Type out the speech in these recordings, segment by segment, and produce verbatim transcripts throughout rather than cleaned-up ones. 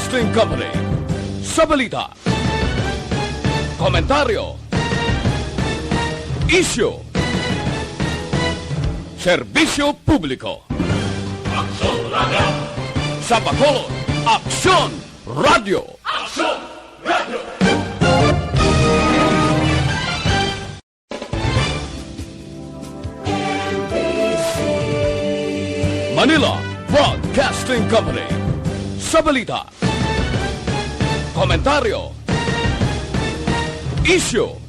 Broadcasting Company. Sa balita, komentaryo, isyu, serbisyo publiko. Aksyon Radio! Sa Bacolod, Aksyon Radio! Aksyon Radio! Manila Broadcasting Company. Sa balita, komentaryo, isyu,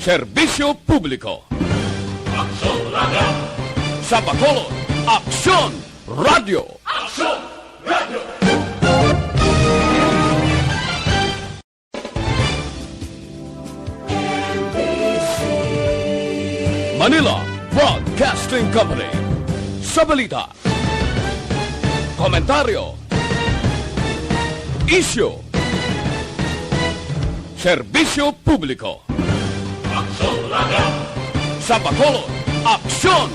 serbisyo publiko. Aksyon Radio! Sa Bacolod, Aksyon Radio! Aksyon Radio! Manila Broadcasting Company. Sa balita, komentaryo, isyu, serbisyo publiko. Aksyon Radio! Sa Bacolod, Aksyon!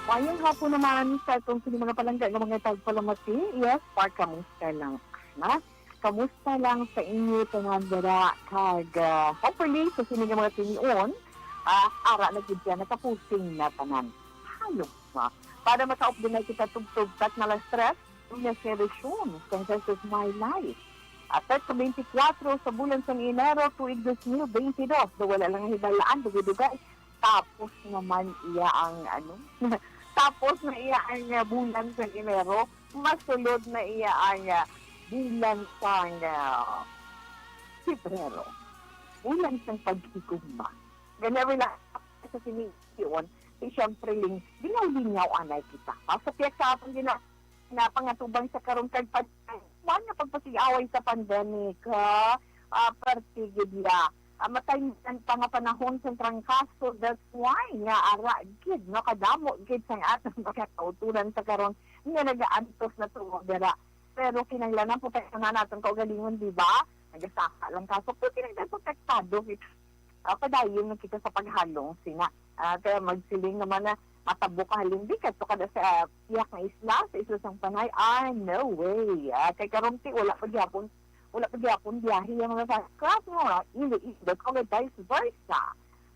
Mayong hapon naman sa atong sini mga palangga nga mga tagpalamati. Yes, Park, kamusta lang? Na? Kamusta lang sa inyo tanan dira? Kag, ah, hopefully, sa sini nga mga tinion, ah, ara na gid siya, nakapusing na tanan. Halong, ah, para makaupod na kita tubtob sa Knalas Tres, una sa edisyon sang This Is My Life. At sa twenty-four sa bulan sang Enero, tuig dos mil bente dos, do wala lang hibalaan, dugay-dugay. Tapos naman iya ang, ano, tapos na iya ang, ah, bulan sang Enero, masulod na iya ang, ah, bulan sang, ah, Pebrero. Bulan sang paghigugma. Ganyan lang sa sini, yun. Di siyempre, ling-, lingaw-lingaw anay kita. Ah, sa pihak sa atong gina-, na pangatubang sa karon kag pag-, man nga pagpasig-away sa pandemic, ha? Ah, parte gid ya. Ah, matay man pa nga panahon sa trangkaso, that's why nga ara gid, no, kadamo gid sang atong mga kauturan sa karon nga nagaantos na tuo dira. Pero kinahanglan po tayo na natin kaugalingon, di ba? Nagasaka lang kaso, pero kinahanglan protektado kita. Ah, padayon na kita sa paghalong, sina. Ah, kaya magsiling naman na matabo ka halin, di ka to kada sa, ah, pihak nga isla, sa isla sang Panay. Ah, no way. Ah, kay karon ti, wala pa gyapon, wala pa gyapon biyahe ang mga sa, class mo, ah, Iloilo, kung may vice versa.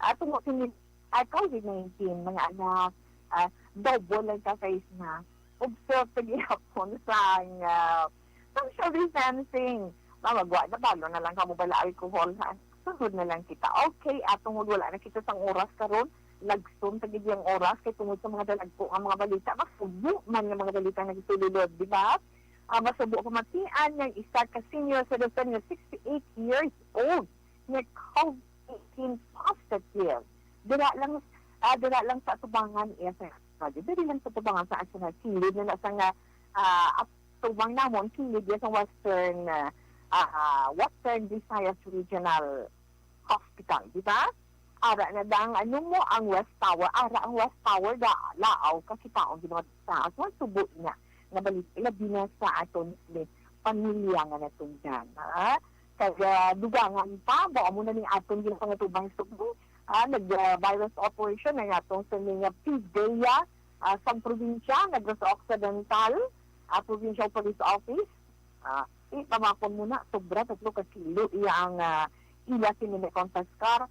Ah, tungod sini, ah, COVID nineteen, mga anak, ah, double lang ka sa isla. Observe sa gihapon sang, ah, social distancing. Mamagwa na, balo na lang kamo bala alcohol, ha? Sunod na lang kita. Okay, ah, tungod wala na kita sang oras karon, lagson ta gid ang oras kay tungod sa mga dalagko nga mga balita, masubo man nga mga balita nagsulod, di ba? Ah, masubo pamatian nga isa ka senior citizen nga sixty-eight years old nga COVID nineteen positive. Dira lang, ah, dira lang sa atubangan iya sa, diri lang sa atubangan sa, sa kilid na, na sa nga, ah, tubang namon, kilid ya sa Western, ah, ah, Western Visayas Regional Hospital, di ba? Ara na dang, ano mo, ang West Tower, ara ang West Tower, da, laaw, kakitaon, di ba, sa aton subo niya, nga balita, labi na sa aton ni pamilya nga natungdan, ha? Kag, ah, dugangan pa, ba, amo na ning aton ginpangatubang subong, ah, nag, ah, virus operation ang atong sa mga PDEA, ah, sang probinsya, Negros Occidental, ah, Provincial Police Office, ah, ipamakon mo na, sobra tatlo ka kilo iya ang, ah, ila sini na-confiscar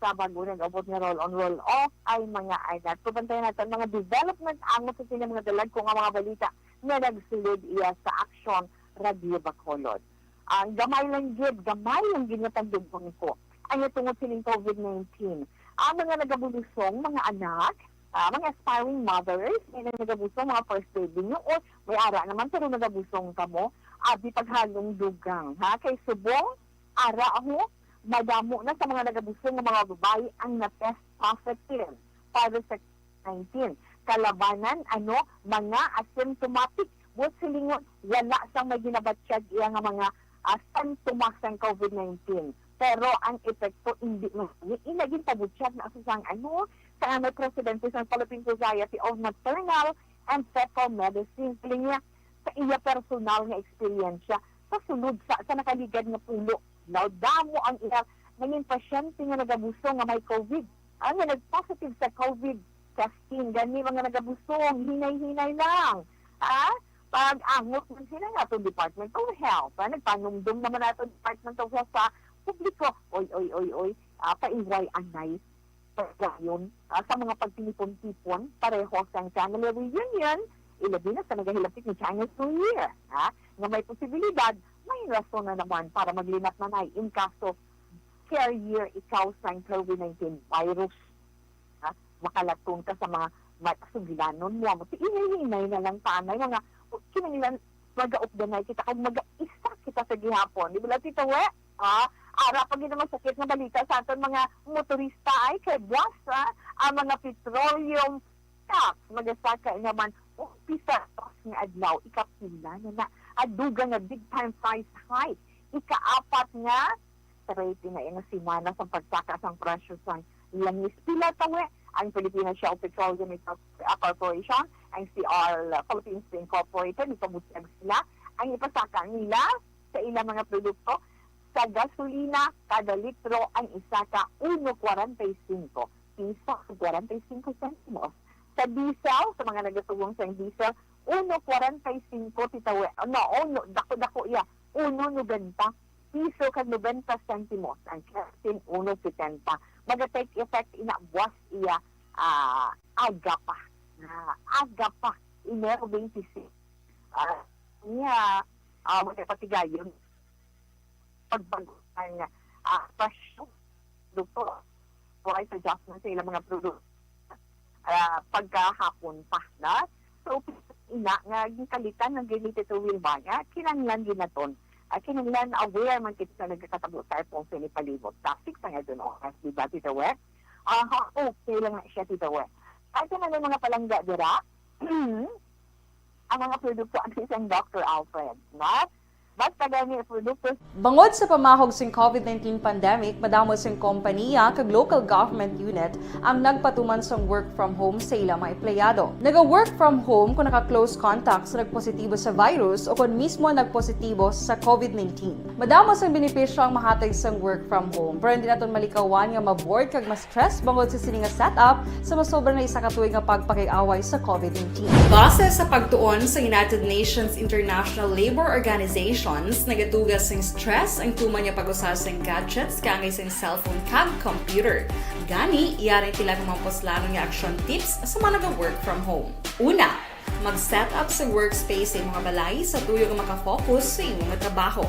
sa bago nag-abot nga roll on, roll off ay mga anak. So, bantayan natin ang mga development angot sa sini mga dalagko nga mga balita nga nagsulod iya sa Aksyon Radio Bacolod. Ang gamay lang gid, gamay lang gid nga pagdugong ko. Ang tungod sining COVID nineteen. Ang mga nagabulusong, mga anak, ah, mga aspiring mothers, may nagabusong, mga first baby nyo, o may ara naman, pero nagabusong kamo, abi paghalong dugang, ha? Kay subong, ara ho, madamo na sa mga nagabusong nga mga babayi ang na-test positive para sa nineteen. Kalabanan, ano, mga asymptomatic. Buot silingon, wala sang may ginabatyag iya nga mga, ah, sintomas sang COVID nineteen. Pero ang epekto, hindi man ni ina ginpabutyag na sa sang, ano, sa may presidente sa Philippine Society of Maternal and Fetal Medicine. Siling niya, sa iya personal nga eksperyensya, sa sulod sa, sa nakaligad nga pulo, now, damo ang iya nangin pasyente nga nagabusong nga may COVID. Ang nga nag-positive sa COVID Testing gani, mga nagabusong, hinay-hinay lang. Ha? Pag-angot man sila nga aton Department of Health, ha? Nagpanumdom naman nato Department of Health sa publiko. Oy, oy, oy, oy. Ah, painway anay pagdayon, ah, sa mga pagtinipon-tipon pareho sang family reunion, ilabi na sa nagahilapit nga Chinese New Year, ha? Nga may posibilidad, may rason na naman para maglinat-nanay in kaso carrier ikaw sang COVID nineteen virus, ha? Makalaton ka sa mga mat-, sugilanon mo. Ti hinay-hinay na lang tanay nga kinahanglan magaupdanay kita kag magaisa kita sa gihapon. Di ba, Tita We? Ah, ara pa gid ang masakit nga balita sa aton mga motorista ay kay buwas, ah, ang mga petroleum stocks magasaka naman umpisa nga adlaw, ikapila na na. Ang dugang nga big time price hike, ikaapat nga straight na nga semana sang pagsaka sang presyo sang langis. Pila, Tita We? Ang Philippine Shell Petroleum Corporation, ang C R Philippines Incorporated, nagpabutyag sila ang ipasaka nila sa ilang mga produkto. Sa gasolina, kada litro ang isaka uno kwarenta y cinco piso kwarenta y cinco sentimos. Sa diesel, sa mga nagasubong sa diesel, uno kwarenta y cinco, Tita We, no, uno, dako-dako iya, uno noventa piso kag noventa sentimos. Ang kerosene, uno setenta. Maga-take effect ina buwas iya, ah, aga pa. Ah, aga pa, Enero twenty-six. Ah, niya, ah, wala pa tigayon pagbago ang, ah, presyo, doktor. Price adjustment sa ilang mga produkto, ah, pagkahapon pa na. So, ina nga gikalitan ng gamitin sa wheelbarrow, kinahanglan ginaton. Ah, kinahanglan aware man kita sa nagkakatabo sa atong sinipalibot. Traffic sa nga dun oras, di ba, Tita We? Ah, okay lang na siya, Tita We. At sa mga, mga palangga dira, ang mga produkto ang isang Doctor Alfred, no? Basta gani produkto. Bangod sa pamahog sing COVID nineteen pandemic, madamo sing kompanya kag local government unit ang nagpatuman sang work from home sa ila mga empleyado. Naga-work from home kung naka-close contact sa nagpositibo sa virus o kon mismo nagpositibo sa COVID nineteen. Madamo sang benepisyo ang mahatag sang work from home, pero hindi naton malikawan nga ma-bored kag ma-stress bangod sa sini nga setup sa masobra na isa ka tuig nga pagpakig-away sa COVID nineteen. Base sa pagtuon sa United Nations International Labour Organizations, nagatuga sing stress ang tuman nga pag-usa sing gadgets kaangay sing cellphone kag computer. Gani, yari sila nga mga puslanon nga action tips sa mga naga-work from home. Una, mag-set up sa workspace sa imong balay sa tuyo nga makafocus sa imong trabaho.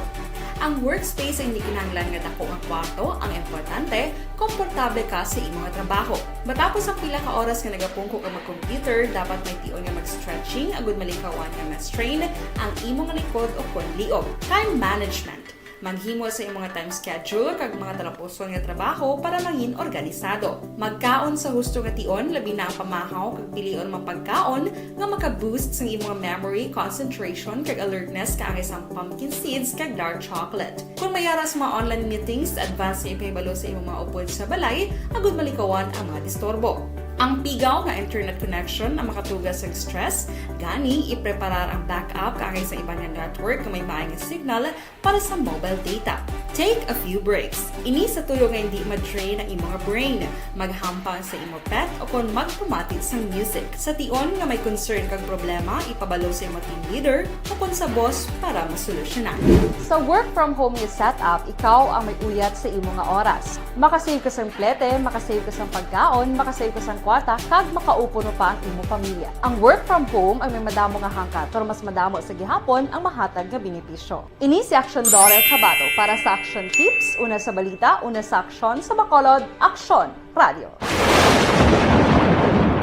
Ang workspace ay hindi kinahanglan nga dako nga kwarto, ang importante, komportable ka sa imong trabaho. Matapos ang pila ka oras nga nagapungko ka mag-computer, dapat may tion nga mag-stretching agud malikawan nga ma-strain ang imong likod o kon liog. Time management. Maghimo sa imong time schedule kag mga talapuson nga trabaho para mangin organisado. Magkaon sa husto nga tion, labi na ang pamahaw kag pilion mga pagkaon nga maka-boost sang imong memory, concentration, kag alertness kaangay sang pumpkin seeds kag dark chocolate. Kung may ara sa mga online meetings, advance nga ipahibalo sa imong mga upod sa balay agud malikawan ang mga disturbo. Ang pigaw nga internet connection ang makatuga sang stress, gani ipreparar ang backup kaangay sa iban nga network nga may maay nga signal para sa mobile data. Take a few breaks. Ini sa tuyo nga hindi ma-drain ang imo nga brain. Maghampang sa imo pet o kon magpamati sang music. Sa tion nga may concern kag problema, ipabalo sa imo team leader o kon sa boss para masolusyonan. Sa work from home nga setup, ikaw ang may uyat sa imo nga oras. Makasave ka sang plete, makasave ka sang pagkaon, makasave ka sang kwarta, kag makaupuno pa ang imo pamilya. Ang work from home ay may madamo nga hangkat, pero mas madamo sa gihapon ang mahatag nga benepisyo. Ini si Action Dora Cabato para sa Action Tips, una sa balita, una sa aksyon, sa Bacolod, Aksyon Radio.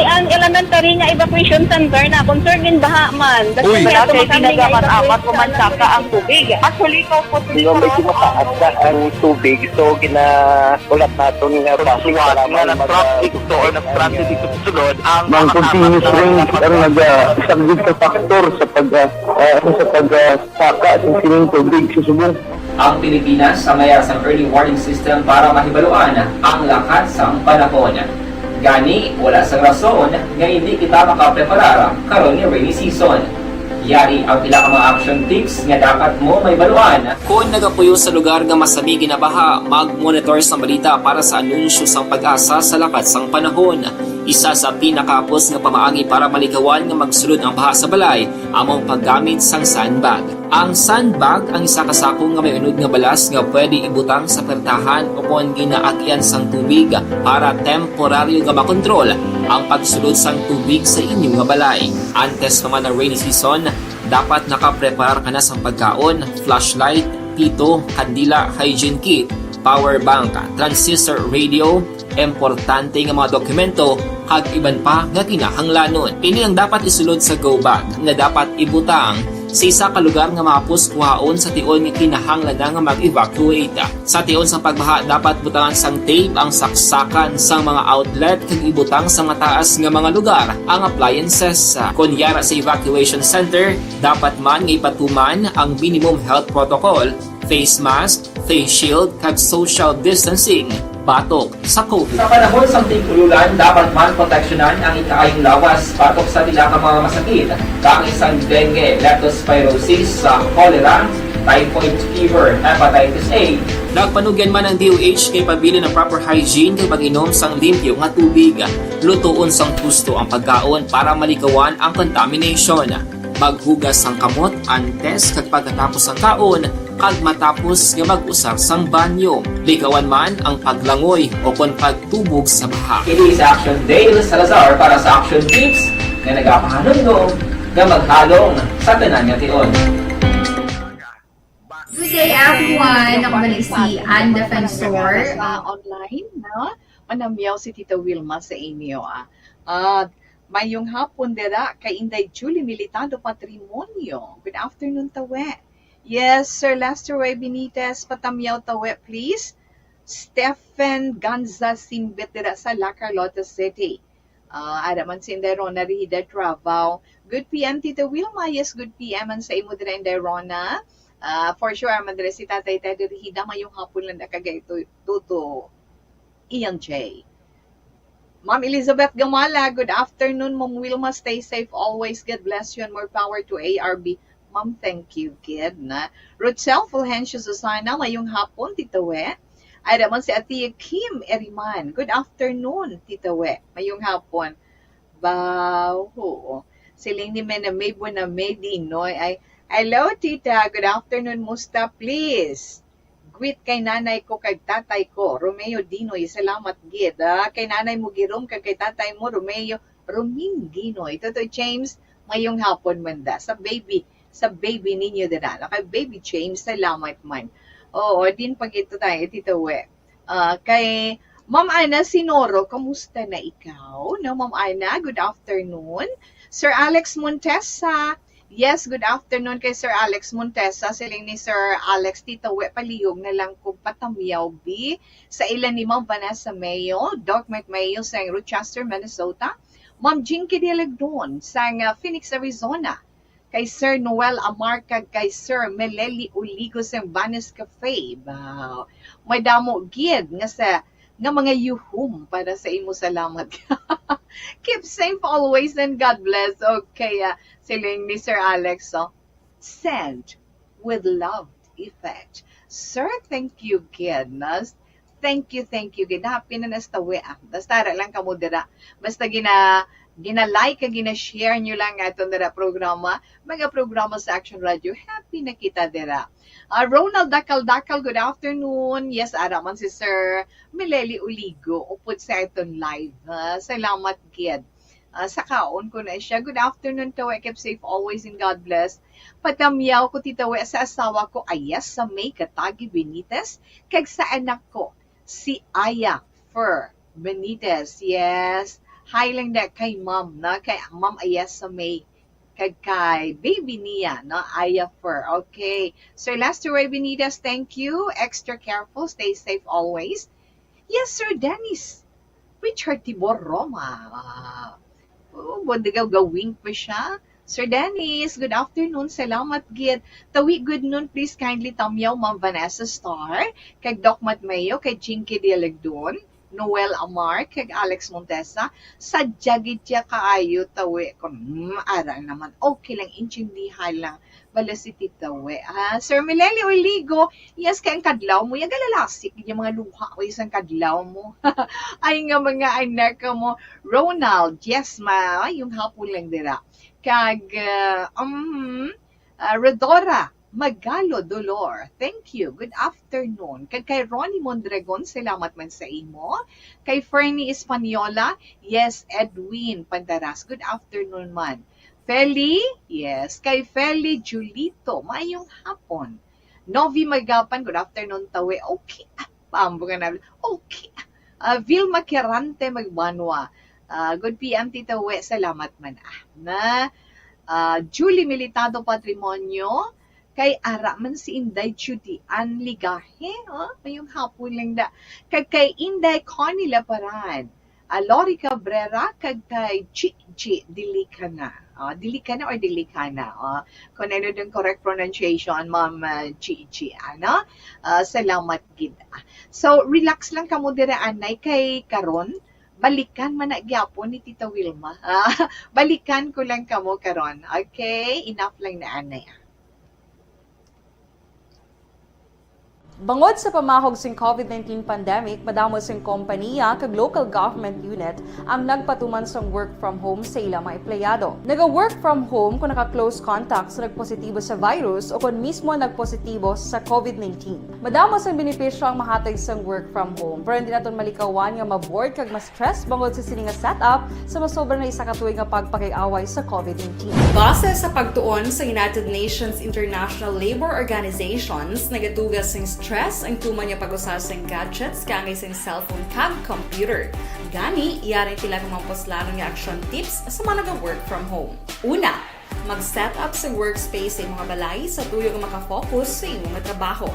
Ang elementary nga evacuation center na concern in baha man. Uy, wala kay tinagaman amat ko man saka ang tubig. Actually, ko po. Di ba may tumataas na ang tubig? So, gina-, ulat naton nga traffic nga para na-traffic to or na-stranded dito sa sulod ang mga continuous rain ang nag-, ah, isa gid sa factor sa pag, ah, ah, sa pag, ah, saka sa sining tubig sa subong. Ang Pilipinas ang may ara sang early warning system para mahibaluan ang lakat sang panahon. Gani, wala sang rason nga hindi kita makapreparar karon nga rainy season. Yari ang pila ka mga action tips nga dapat mo mahibaluan. Kon nagapuyo sa lugar nga masami ginabaha, mag-monitor sang balita para sa anunsyo sang PAGASA sa lakat sang panahon. Isa sa pinakahapos nga pamaagi para malikawan nga magsulod ang baha sa balay amo ang paggamit sang sandbag. Ang sandbag ang isa ka sako nga may unod nga balas nga pwede ibutang sa pertahan ukon ginaagyan sang tubig para temporaryo nga makontrol ang pagsulod sang tubig sa inyo nga balay. Antes pa man ang rainy season, dapat nakapreparar ka na sang pagkaon, flashlight, pito, kandila, hygiene kit, power bank, transistor radio, importante nga mga dokumento, kag iban pa nga kinahanglanon. Ini ang dapat isulod sa go bag nga dapat ibutang sa isa ka lugar nga mahapos kuhaon sa tion nga kinahanglan na nga mag-evacuate. Sa tion sang pagbaha, dapat butangan sang tape ang saksakan sang mga outlet kag ibutang sa mataas nga mga lugar ang appliances. Kon yara sa evacuation center, dapat man nga ipatuman ang minimum health protocol, face mask, face shield, kag social distancing batok sa COVID. Sa panahon sang tig-ululan, dapat man proteksyonan ang ikaayong lawas batok sa pila ka mga masakit, kaangay sang dengue, leptospirosis, sa cholera, typhoid fever, hepatitis A. Nagpanugyan man ang D O H nga ipabilin ang proper hygiene kag pag-inom sang limpyo nga tubig. Lutoon sang husto ang pagkaon para malikawan ang contamination. Maghugas sang kamot antes kag pagkatapos sang kaon kag matapos nga mag-usar sang banyo. Likawan man ang paglangoy o kon pagtubog sa baha. Kini si Action Dale Salazar para sa Action Tips nga nagapahanumdom nga maghalong sa tanan nga tion. Good day, everyone! Ako man si Ann Defensor. Sa online, no? Manamyaw si Tita Wilma sa inyo, ah. Ah, mayong hapon dira kay Inday Julie Militado Patrimonio. Good afternoon, Tawe. Yes, Sir Lester Way Benitez, patamyaw, Tawe, please. Stephen Ganza Simbit dira sa La Carlota City. Ah, ara man si Inday Rona Rihida Travao. Good P M, Tita Wilma. Yes, good P M man sa imo dira, Inday Rona. Ah, for sure, ara man dira si Tatay Teddy Rihida. Mayong hapon lang na kagay to, Tuto Ian J. Ma'am Elizabeth Gamala, good afternoon, Ma'am Wilma. Stay safe always. God bless you and more power to A R B. Ma'am, thank you, gid na. Rochelle Fulgencio Susana, mayong hapon, Tita We. Ay, naman si Ate Kim Eriman. Good afternoon, Tita We. Mayong hapon. Ba, oo. Siling ni Mena May Boname Dinoy ay, "Hello, Tita. Good afternoon. Musta, please? Greet kay nanay ko kag tatay ko, Romeo Dinoy. Salamat gid, ah. Kay nanay mo, Girom, kag kay tatay mo, Romeo, Roming Dinoy. Toto James, mayong hapon man da. Sa baby, sa baby ninyo dira, no? Kay Baby James, salamat man." Oo, din pag ito tayo, Tita We. Ah, kay Ma'am Ana Sinoro, kamusta na ikaw? No, Ma'am Ana, good afternoon. Sir Alex Montesa, yes, good afternoon kay Sir Alex Montesa. Siling ni Sir Alex, "Tita We, palihog na lang ko patamyaw, bi." Sa ila ni Ma'am Vanessa Mayo, Doc Mike Mayo sang Rochester, Minnesota. Ma'am Jinky Dialagdon sang, ah, Phoenix, Arizona. Kay Sir Noel Amar kag kay Sir Meleli Uligo sang Vanes Cafe. Wow. May damo gid nga sa, nga mga yuhom para sa imo. Salamat. Keep safe always and God bless. Okay, ah, siling ni Sir Alex, oh. Send with love effect. Sir, thank you gid, no? Thank you, thank you gid. Happy na nasta we, ah. Basta ara lang kamo dira. Basta gina, gina-like kag gina-share nyo lang aton dira programa, mga programa sa Action Radio. Happy na kita dira. Ah, Ronald Dakal-Dakal, good afternoon. Yes, ara man si Sir Meleli Uligo upod sa aton live. Ah, salamat gid. Ah, sa kaon ko na siya. Good afternoon, Tawe. Keep safe always and God bless. Patamyaw ko, Tita We, sa asawa ko, Ayesa May Katagi Benitez, kag sa anak ko, si Aya Fer Benitez. Yes. Hi lang na kay Ma'am, na kay Ma'am Ayesa May, kag kay baby niya, no, Aya Fer. Okay. Sir Lester Ray Benitez, thank you. Extra careful. Stay safe always. Yes, Sir Dennis. Richard Tibor Roma. Ah, oh, buwan digaw gawing pa siya. Sir Dennis, good afternoon. Salamat gid. Tawi, good noon. Please kindly tamyaw Ma'am Vanessa Star, kag Doc Matt Mayo, kay Jinky Dialagdon. Noel Amar, kag Alex Montesa, sadya gid siya kaayo, tawi ko. Hmm, ara naman. Okay lang, intindihan lang. Bala si Tita We. Ah, Sir Mileli Oligo, yes, kay ang kadlaw mo, yung galalasik, yung mga luha ko, isang kadlaw mo. Ay nga mga anak ko mo. Ronald, yes, ma, yung hapon lang dira. Kag, ah, um, ah, Rodora Magalo Dolor, thank you. Good afternoon. Kag kay Ronnie Mondragon, salamat man sa imo. Kay Fernie Española, yes, Edwin Pandaras, good afternoon man. Feli, yes. Kay Feli Julito, maayong hapon. Novi Magapan, good afternoon, Tawi. Okay, ah, paambo nga na. Okay. Ah, Vilma Quirante Magbanwa, ah, good P M, Tita We, salamat man. Ah, na, ah, Julie Militado Patrimonio, kay ara man si Inday Judy Ann Ligahe, oh, maayong hapon lang da. Kay, kay Inday Connie Laparan, ah, Lori Cabrera, kag kay Chichi Dilicana. Oh, Dilicana or Dilicana? Oh, kung ano yung correct pronunciation, Ma'am, ah, Chichi, ano? Ah, salamat gid. So, relax lang kamo dire, anay, kay karon, balikan man na gyapon ni Tita Wilma. Ah, balikan ko lang kamo karon. Okay? Enough lang na, anay. Bangod sa pamahog sing COVID nineteen pandemic, madamo sing kompanya kag local government unit ang nagpatuman sang work from home sa ila mga empleyado. Naga-work from home kung naka-close contact sa nagpositibo sa virus o kung mismo nagpositibo sa COVID nineteen. Madamo sang benepisyo ang mahatag sang work from home, pero hindi naton malikawan nga ma-bored kag ma-stress bangod sa sini nga setup sa masobra na isa ka tuig nga pagpakig-away sa COVID nineteen. Base sa pagtuon sa United Nations International Labour Organizations, nagatuga sing stress ang tuman nga pag-usa sing gadgets kaangay sing cellphone kag computer. Gani, yari pila ka mga puslanon nga action tips sa mga naga-work from home. Una, mag-set up sa workspace sa imong balay sa tuyo nga makafocus sa imong trabaho.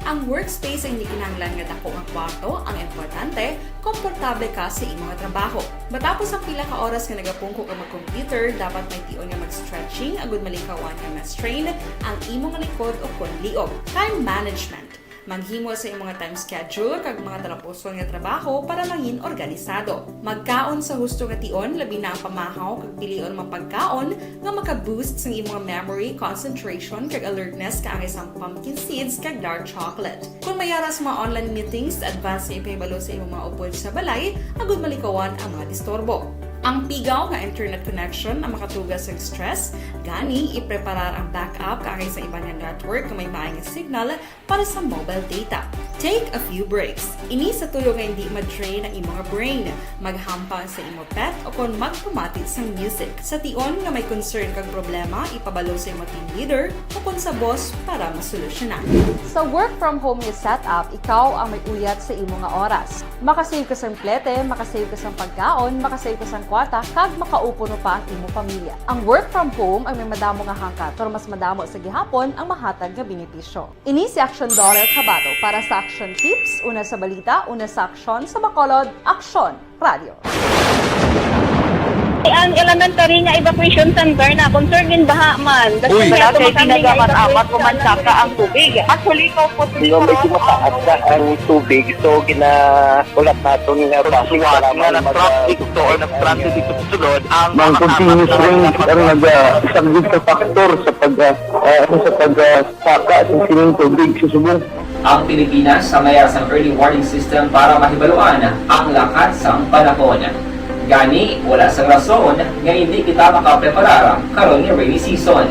Ang workspace ay hindi kinahanglan nga dako nga kwarto, ang importante, komportable ka sa imong trabaho. Matapos ang pila ka oras nga nagapungko ka mag-computer, dapat may tion nga mag-stretching agud malikawan nga ma-strain ang imong likod o kon liog. Time management. Maghimo sa imong time schedule kag mga talapuson nga trabaho para mangin organisado. Magkaon sa husto nga tion, labi na ang pamahaw kag pilion mga pagkaon nga maka-boost sang imong memory, concentration, kag alertness, kaangay sang pumpkin seeds kag dark chocolate. Kung may ara sa mga online meetings, advance nga ipahibalo sa imong mga upod sa balay agud malikawan ang mga disturbo. Ang pigaw nga internet connection ang makatuga sa stress, gani ipreparar ang backup kaangay sa iban nga network nga may maay nga signal para sa mobile data. Take a few breaks. Ini sa tuyo nga hindi ma-drain ang imong brain. Maghampang sa imo pet o kon magpamati sang music. Sa tion nga may concern kag problema, ipabalo sa imo team leader o kon sa boss para masolusyonan. Sa work from home nga setup, ikaw ang may uyat sa imo nga oras. Makasave ka sang plete, makasave ka sang pagkaon, makasave ka sang kwarta, kag makaupo pa ang imo pamilya. Ang work from home ang may madamo nga hangkat, pero mas madamo sa gihapon ang mahatag nga benepisyo. Ini si Action Daughter Kabato para sa Action Tips, una sa balita, una sa aksyon, sa Bacolod, Aksyon Radio. Ang elementary nga evacuation center na concern in baha man. Uy! Wala kay ginagamit-amat o mansaka ang tubig. Actually, ikaw po, medyo mataas na ang tubig, so gina-, ulat naton nga traffic para nga mag-, na-traffic to or na-stranded dito sa sulod ang mga continuous rain ang naga-, isang big factor sa pag-, ah, ah, sa pag-, ah, saka sa sining tubig sa subong. Ang Pilipinas ang may sang early warning system para mahibaluan ang lakat sang panahon. Gani, wala sang rason nga hindi kita makapreparar karon nga rainy season.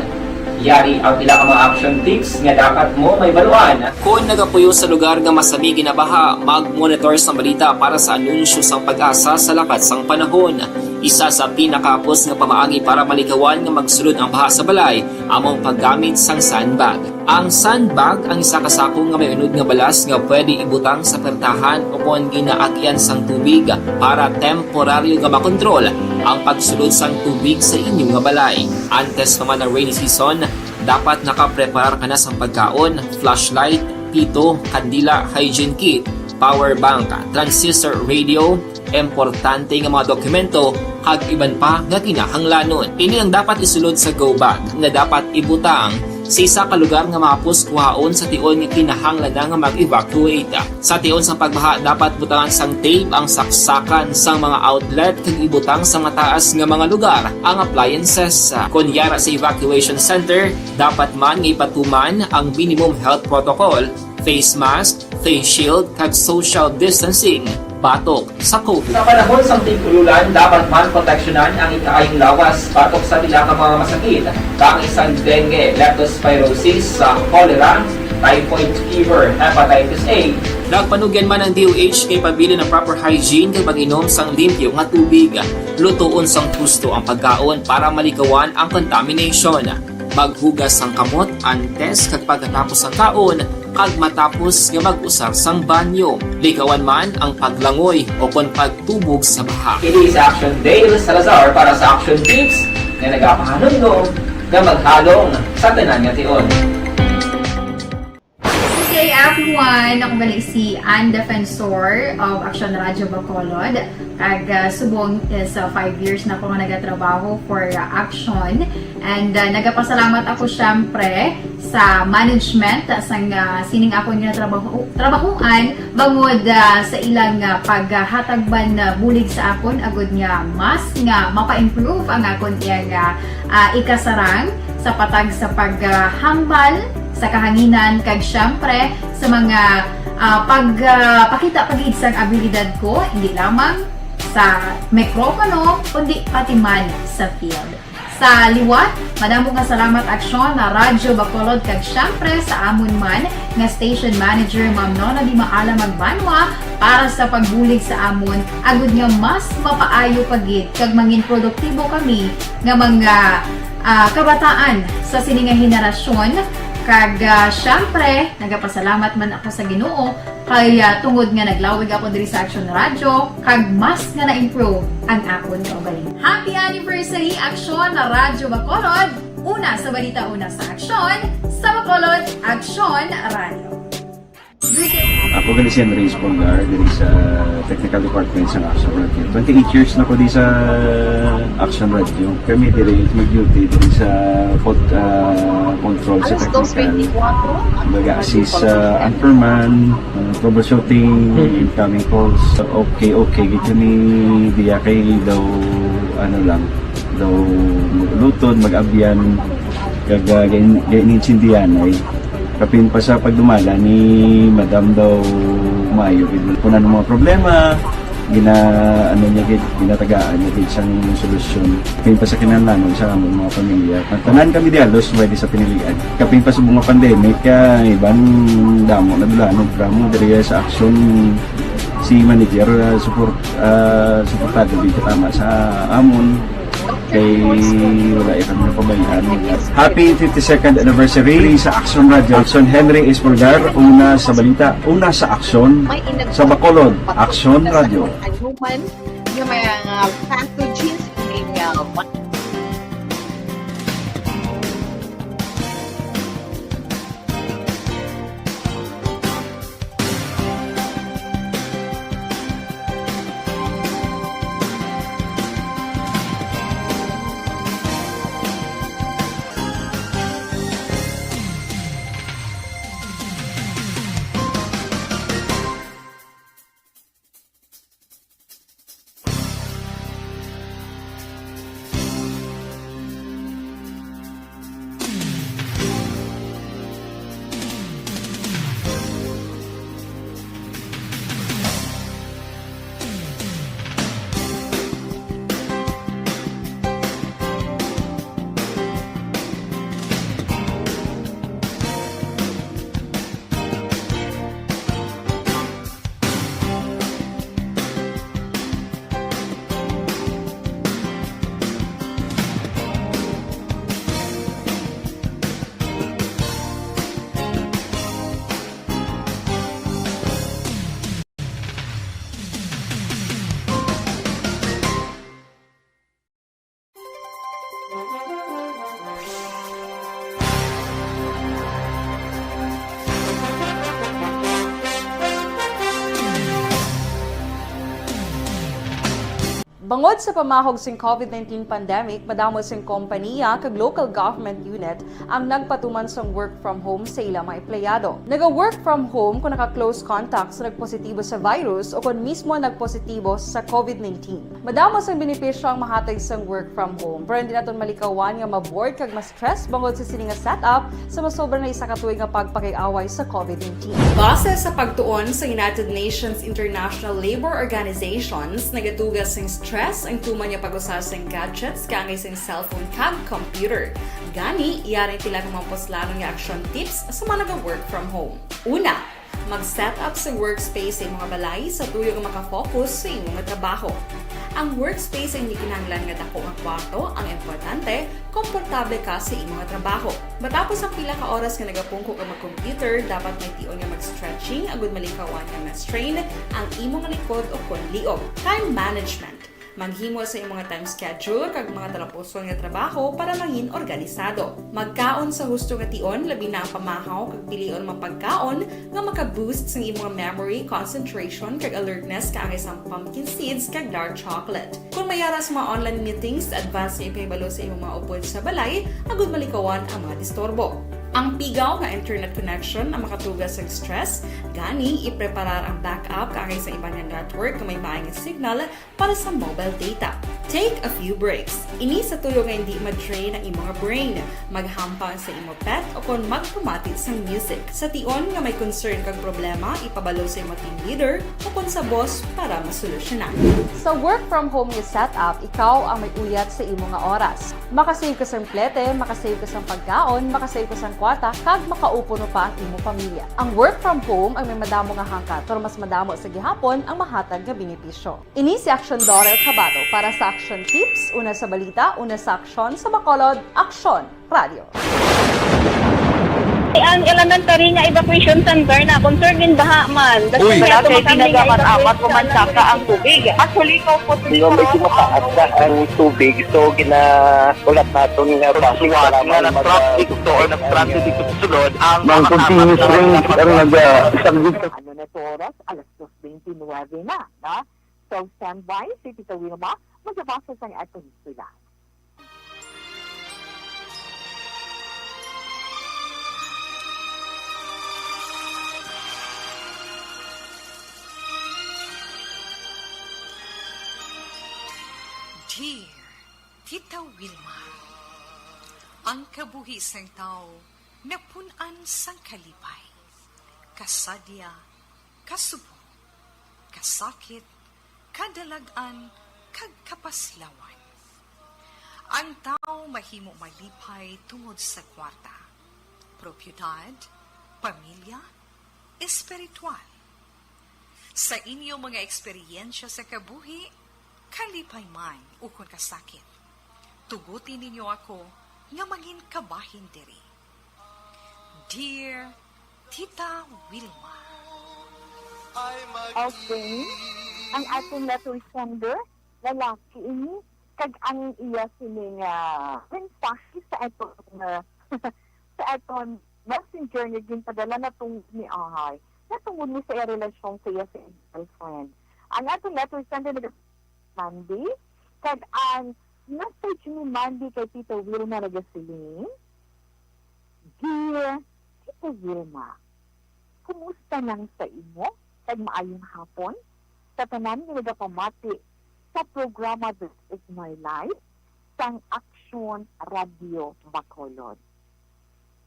Yari ang pila ka mga action tips nga dapat mo mahibaluan. Kon nagapuyo sa lugar nga masami ginabaha, mag-monitor sang balita para sa anunsyo sang PAGASA sa lakat sang panahon. Isa sa pinakahapos nga pamaagi para malikawan nga magsulod ang baha sa balay amo ang paggamit sang sandbag. Ang sandbag ang isa ka sako nga may unod nga balas nga pwede ibutang sa pertahan o kon ginaagyan sang tubig para temporaryo nga makontrol ang pagsulod sang tubig sa inyo nga balay. Antes pa man ang rainy season, dapat nakapreparar ka na sang pagkaon, flashlight, pito, kandila, hygiene kit, power bank, transistor radio, importante nga mga dokumento, kag iban pa nga kinahanglanon. Ini ang dapat isulod sa go bag nga dapat ibutang Sa isa ka lugar nga mahapos kuhaon sa tion nga kinahanglan na nga mag-evacuate. Sa tion sang pagbaha, dapat butangan sang tape ang saksakan sang mga outlet kag ibutang sa mataas nga mga lugar ang appliances. Kon yara sa evacuation center, dapat man nga ipatuman ang minimum health protocol, face mask, face shield, kag social distancing batok sa COVID. Sa panahon sang tig-ululan, dapat man proteksyonan ang ikaayong lawas batok sa pila ka mga masakit, kaangay sang dengue, leptospirosis, sa cholera, typhoid fever, hepatitis A. Nagpanugyan man ang D O H kay pabilin ang proper hygiene kag pag-inom sang limpyo nga tubig. Lutoon sang husto ang pagkaon para malikawan ang contamination. Maghugas sang kamot antes kag pagkatapos sang kaon, kag matapos nga mag-usar sang banyo. Likawan man ang paglangoy o kon pagtubog sa baha. Ini si Action Dale Salazar para sa Action Tips nga nagapahanumdom nga maghalong sa tanan nga tion. Good day, everyone. Ako bali si Ann Defensor of Action Radio Bacolod. Kag, ah, subong is, ah, five years na ko nga nagatrabaho for, ah, Action. And, ah, nagapasalamat ako, syempre, sa management, ah, sang, ah, sining akon nga trabaho, trabahuan, bangod, ah, sa ilang, ah, paghatag man, ah, bulig sa akon, agud nga mas nga mapa-improve ang akon iyang, ah, ah, ikasarang sa patag sa paghambal sa kahanginan, kag, syempre, sa mga, ah, pag, ah, pakita pa gid sang abilidad ko, hindi lamang sa mikropono, kundi pati man sa field. Sa liwat, madamo nga salamat, Aksyon, na Radyo Bacolod, kag, syempre, sa amon man nga station manager, Ma'am Nona Di Maala Magbanwa, para sa pagbulig sa amon, agud nga mas mapaayo pa gid kag mangin produktibo kami nga mga, ah, kabataan sa sini nga henerasyon. Kag, ah, syempre, nagapasalamat man ako sa Ginoo kay, ah, tungod nga naglawig ako diri sa Action Radio, kag mas nga na-improve ang akon kaugalingon. Happy anniversary, Aksyon na Radyo Bacolod! Una sa balita, una sa aksyon, sa Bacolod, Aksyon Radio. Ako gali si Andres Polgar, diri sa technical department sa Action Radio. Twenty-eight years na ko di sa Action Radio. Kami diri mag-duty diri sa pod-, ah, control sa technical. Mag-assist sa anchorman, ah, troubleshooting, incoming calls. Okay, okay, gid kami diya kay daw, ano lang, daw mag-ulutod, mag-abyan, kag, ah, gain-, gain-, insindihan ay kapin pa sa pagdumala ni Madam daw maayo gid. Kung ano mga problema, gina-, ano niya gid, ginatagaan niya gid sang solusyon. Kapin pa sa kinahanglanon sa among mga pamilya. Ang tanan kami di halos may di sa pinilian. Kapin pa sa mga pandemic, ah, iban damo na dula, no, programa diri sa Action si manager, ah, support, ah, suportado gid katama sa amon. Kay wala kami napabayaan. Happy fifty-second anniversary sa Action Radio. Action, Henry Espolgar, una sa balita, una sa aksyon, sa Bacolod, Action Radio. Human nga mga pathogens, may, uh, Bangod sa pamahog sing covid nineteen pandemic, madamo sing kompaniya kag local government unit ang nagpatuman sang work from home sa ila mga empleyado. Naga-work from home kon naka-close contact sa nagpositibo sa virus o kon mismo nagpositibo sa covid nineteen. Madamo sang benepisyo ang mahatag sang work from home, pero hindi naton malikawan nga ma-bored kag ma-stress bangod sa sini nga setup sa masobra na isa ka tuig nga pagpakig-away sa covid nineteen. Base sa pagtuon sa United Nations International Labour Organizations, nagatuga sing stress ang tuman nga pag-usa sing gadgets kaangay sing cellphone kag computer. Gani, yari pila ka mga puslanon nga action tips sa mga naga-work from home. Una, mag-set up sa workspace sa imong balay sa tuyo nga makafocus sa imong trabaho. Ang workspace ay hindi kinahanglan nga dako nga kwarto ang importante, komportable ka sa imong trabaho. Matapos ang pila ka oras nga nagapungko ka mag-computer, dapat may tion nga mag-stretching agud malikawan nga ma-strain ang imong likod o kon liog. Time management. Maghimo sa imong time schedule kag mga talapuson nga trabaho para mangin organisado. Magkaon sa husto nga tion, labi na ang pamahaw kag pilion mga pagkaon nga maka-boost sang imong memory, concentration, kag alertness kaangay sang pumpkin seeds kag dark chocolate. Kung may ara sa mga online meetings, advance nga ipahibalo sa imong mga upod sa balay agud malikawan ang mga disturbo. Ang pigaw nga internet connection ang makatuga sa stress, gani ipreparar ang backup kaangay sa iban nga network nga may maayong signal para sa mobile data. Take a few breaks. Ini sa tuyo nga hindi ma-drain ang imong brain. Maghampang sa imo pet o kon magpamati sang music. Sa tion nga may concern kag problema, ipabalo sa imo team leader o kon sa boss para masolusyonan. Sa work from home nga setup, ikaw ang may uyat sa imo nga oras. Makasave ka sang plete, makasave ka sang pagkaon, makasave ka sang kwarta, kag makaupod pa ang imo pamilya. Ang work from home ang may madamo nga hangkat, pero mas madamo sa gihapon ang mahatag nga benepisyo. Ini si Aksyon Dorel Chavado para sa Aksyon Tips, una sa balita, una sa aksyon, sa Bacolod, Aksyon Radio. Ang elementary nga evacuation center na concerned in baha man. Uy! Wala kay ginagamat-amat, kumansaka ang tubig. Actually, ikaw po, medyo mataas na ang tubig, so ginahulat naton nga bus para na-traffic to or na-stranded dito sa sulod ang mga continuous rain ang nagasaglit. Ano na to oras? Alas dos bente nuebe na, no? So, standby si Tita Wilma, magbabasa sang aton sila. Dear Tita Wilma, ang kabuhi sang tawo napun-an sang kalipay, kasadya, kasubong, kasakit, kadalag-an, kag kapaslawan. Ang tawo mahimo malipay tungod sa kwarta, propiedad, pamilya, espiritual. Sa inyo mga eksperyensya sa kabuhi, kalipay man ukon kasakit, tuguti ninyo ako nga mangin kabahin diri. Dear Tita Wilma. Okay. Ang aton letter sender, lalaki ini, kag ang iya sining, ah, mensahe sa aton, ah, sa aton messenger nga ginpadala natungod ni Ahay, natungod ni sa iya relasyon sa iya sa girlfriend. Ang aton letter sender naga Mandy, kag ang message ni Mandy kay Tita Wilma nagasiling, Dear Tita Wilma, kumusta nang sa imo? Kag maayong hapon sa tanan nga nagapamati sa programa This Is My Life sang Aksyon Radio Bacolod.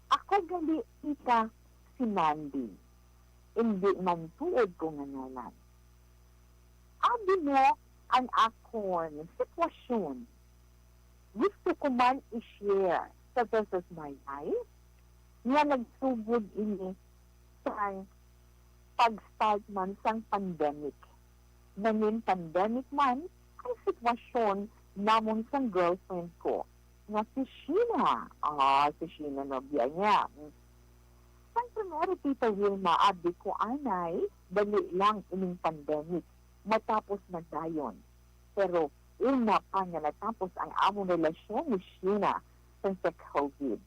Ako gali, Tita, si Mandy. Indi man tuod ko nga ngalan. Abi mo ang akon sitwasyon. Gusto ko man i-share sa This Is My Life nga nagsugod ini sang pag-start man sang pandemic. Nangin pandemic man ang sitwasyon namon sang girlfriend ko nga si Sheena. Ah, si Sheena, nobya niya. Sang primero, Tita Wilma, abi ko anay, dali lang ining pandemic. Matapos na dayon. Pero una pa nga natapos ang among relasyon ni Sheena sang sa covid.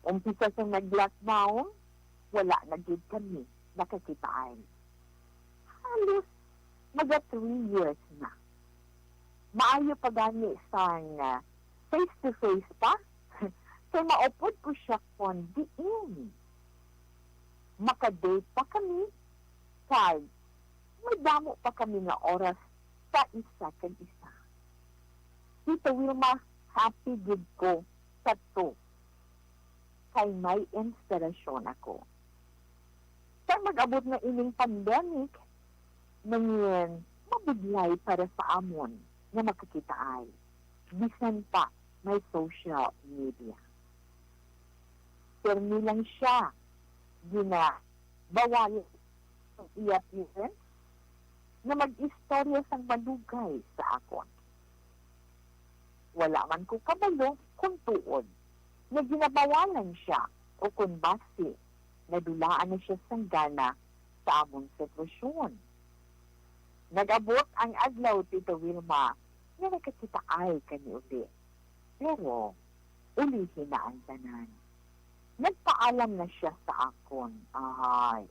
Umpisa sang nag-lockdown, wala na gid kami nakakitaan. Halos maga three years na. Maayo pa gani sang, ah, face-to-face pa, kay maupod ko siya kon diin. Maka-date pa kami, kag madamo pa kami nga oras sa isa kag isa. Tita Wilma, happy gid ko sa to, kay may inspirasyon ako. Sa mag-abot na ining pandemic, nangin mabudlay para sa amon nga makakitaay, bisan pa may social media. Pirmi lang siya ginabawal ang iya parents nga mag-istorya sang malugay sa akon. Wala man ko kabalo kung tuod nga ginabawalan siya o kon basi nadulaan na siya sang gana sa amon sitwasyon. Nag-abot ang adlaw, Tita Wilma, nga nakakitaay kami uli. Pero ulihi na ang tanan. Nagpaalam na siya sa akon. Ay.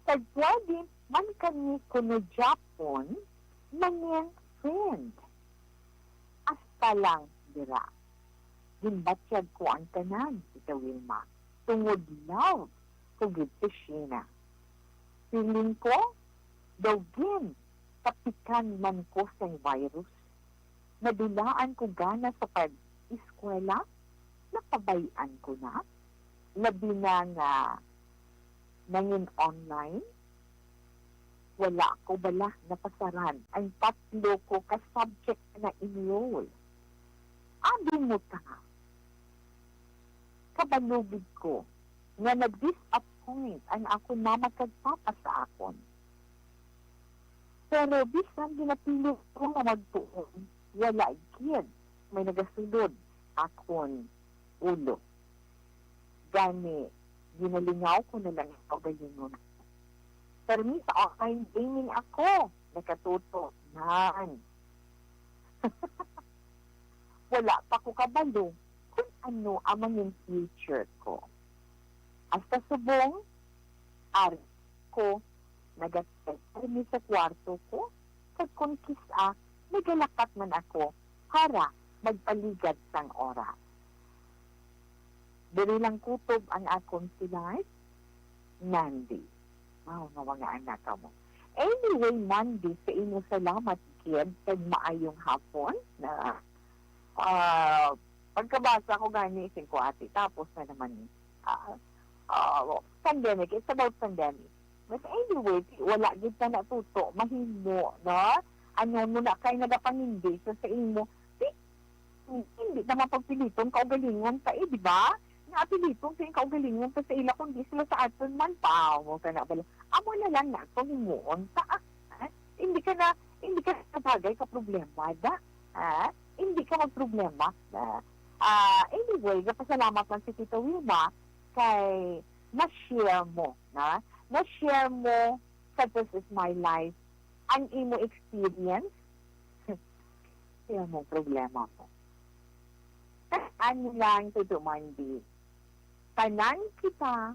Kag pwede man kami kuno gyapon mangin friend. Hasta lang dira. Ginbatyag ko ang tanan, Tita Wilma, tungod love ko gid si Sheena. Feeling ko, daw gin kapikan man ko sang virus. Nadulaan ko gana sa pag-eskwela, napabay-an ko na, labi na nga nangin online. Wala ko bala napasaran ang tatlo ko ka subject na enroll. Abi mo ta, kabalo gid ko nga na-disappoint ang akon mama kag papa sa akon. Pero bisan ginapilit ko nga magtuon, wala gid may nagasulod akon ulo. Gani, ginalingaw ko na lang ang kaugalingon. Permi sa online gaming ako, nakatuto. Nan. Wala pa ko kabalo kung ano ang mangin future ko. Hasta subong, ari ko, nagatermi sa kwarto ko, kag kon kis-a, nagalakat man ako para magpaligad sang oras. Diri lang kutob ang akon si Life, Mandy. Wow, nga mga anak mo. Anyway, Mandy, sa imo salamat gid kag maayong hapon na, ah, pagkabasa ko gani singko ati, tapos na naman, ah, ah, pandemic. It's about pandemic. But anyway, ti-, wala gid ka na tuto mahimo, no? Ano mo na kay nagapangindi sa, sa imo? Ti-, hindi naman pagpiliton kaugalingon ka, eh, di ba? Nga piliton sa kaugalingon ka sa ila, kundi sila sa aton man pa. Mo ka na bala. Amo na lang na, kung himuon ta, ah, hindi ka na, hindi ka na bagay ka problema, da? Ha? Hindi ka magproblema, da? Ah, anyway, gapasalamat lang si Tita Wilma kay na-share mo, na? Na-share mo sa This Is My Life ang imo experience. Share mo ang problema mo. Ano lang, Tito Mandy, tanan kita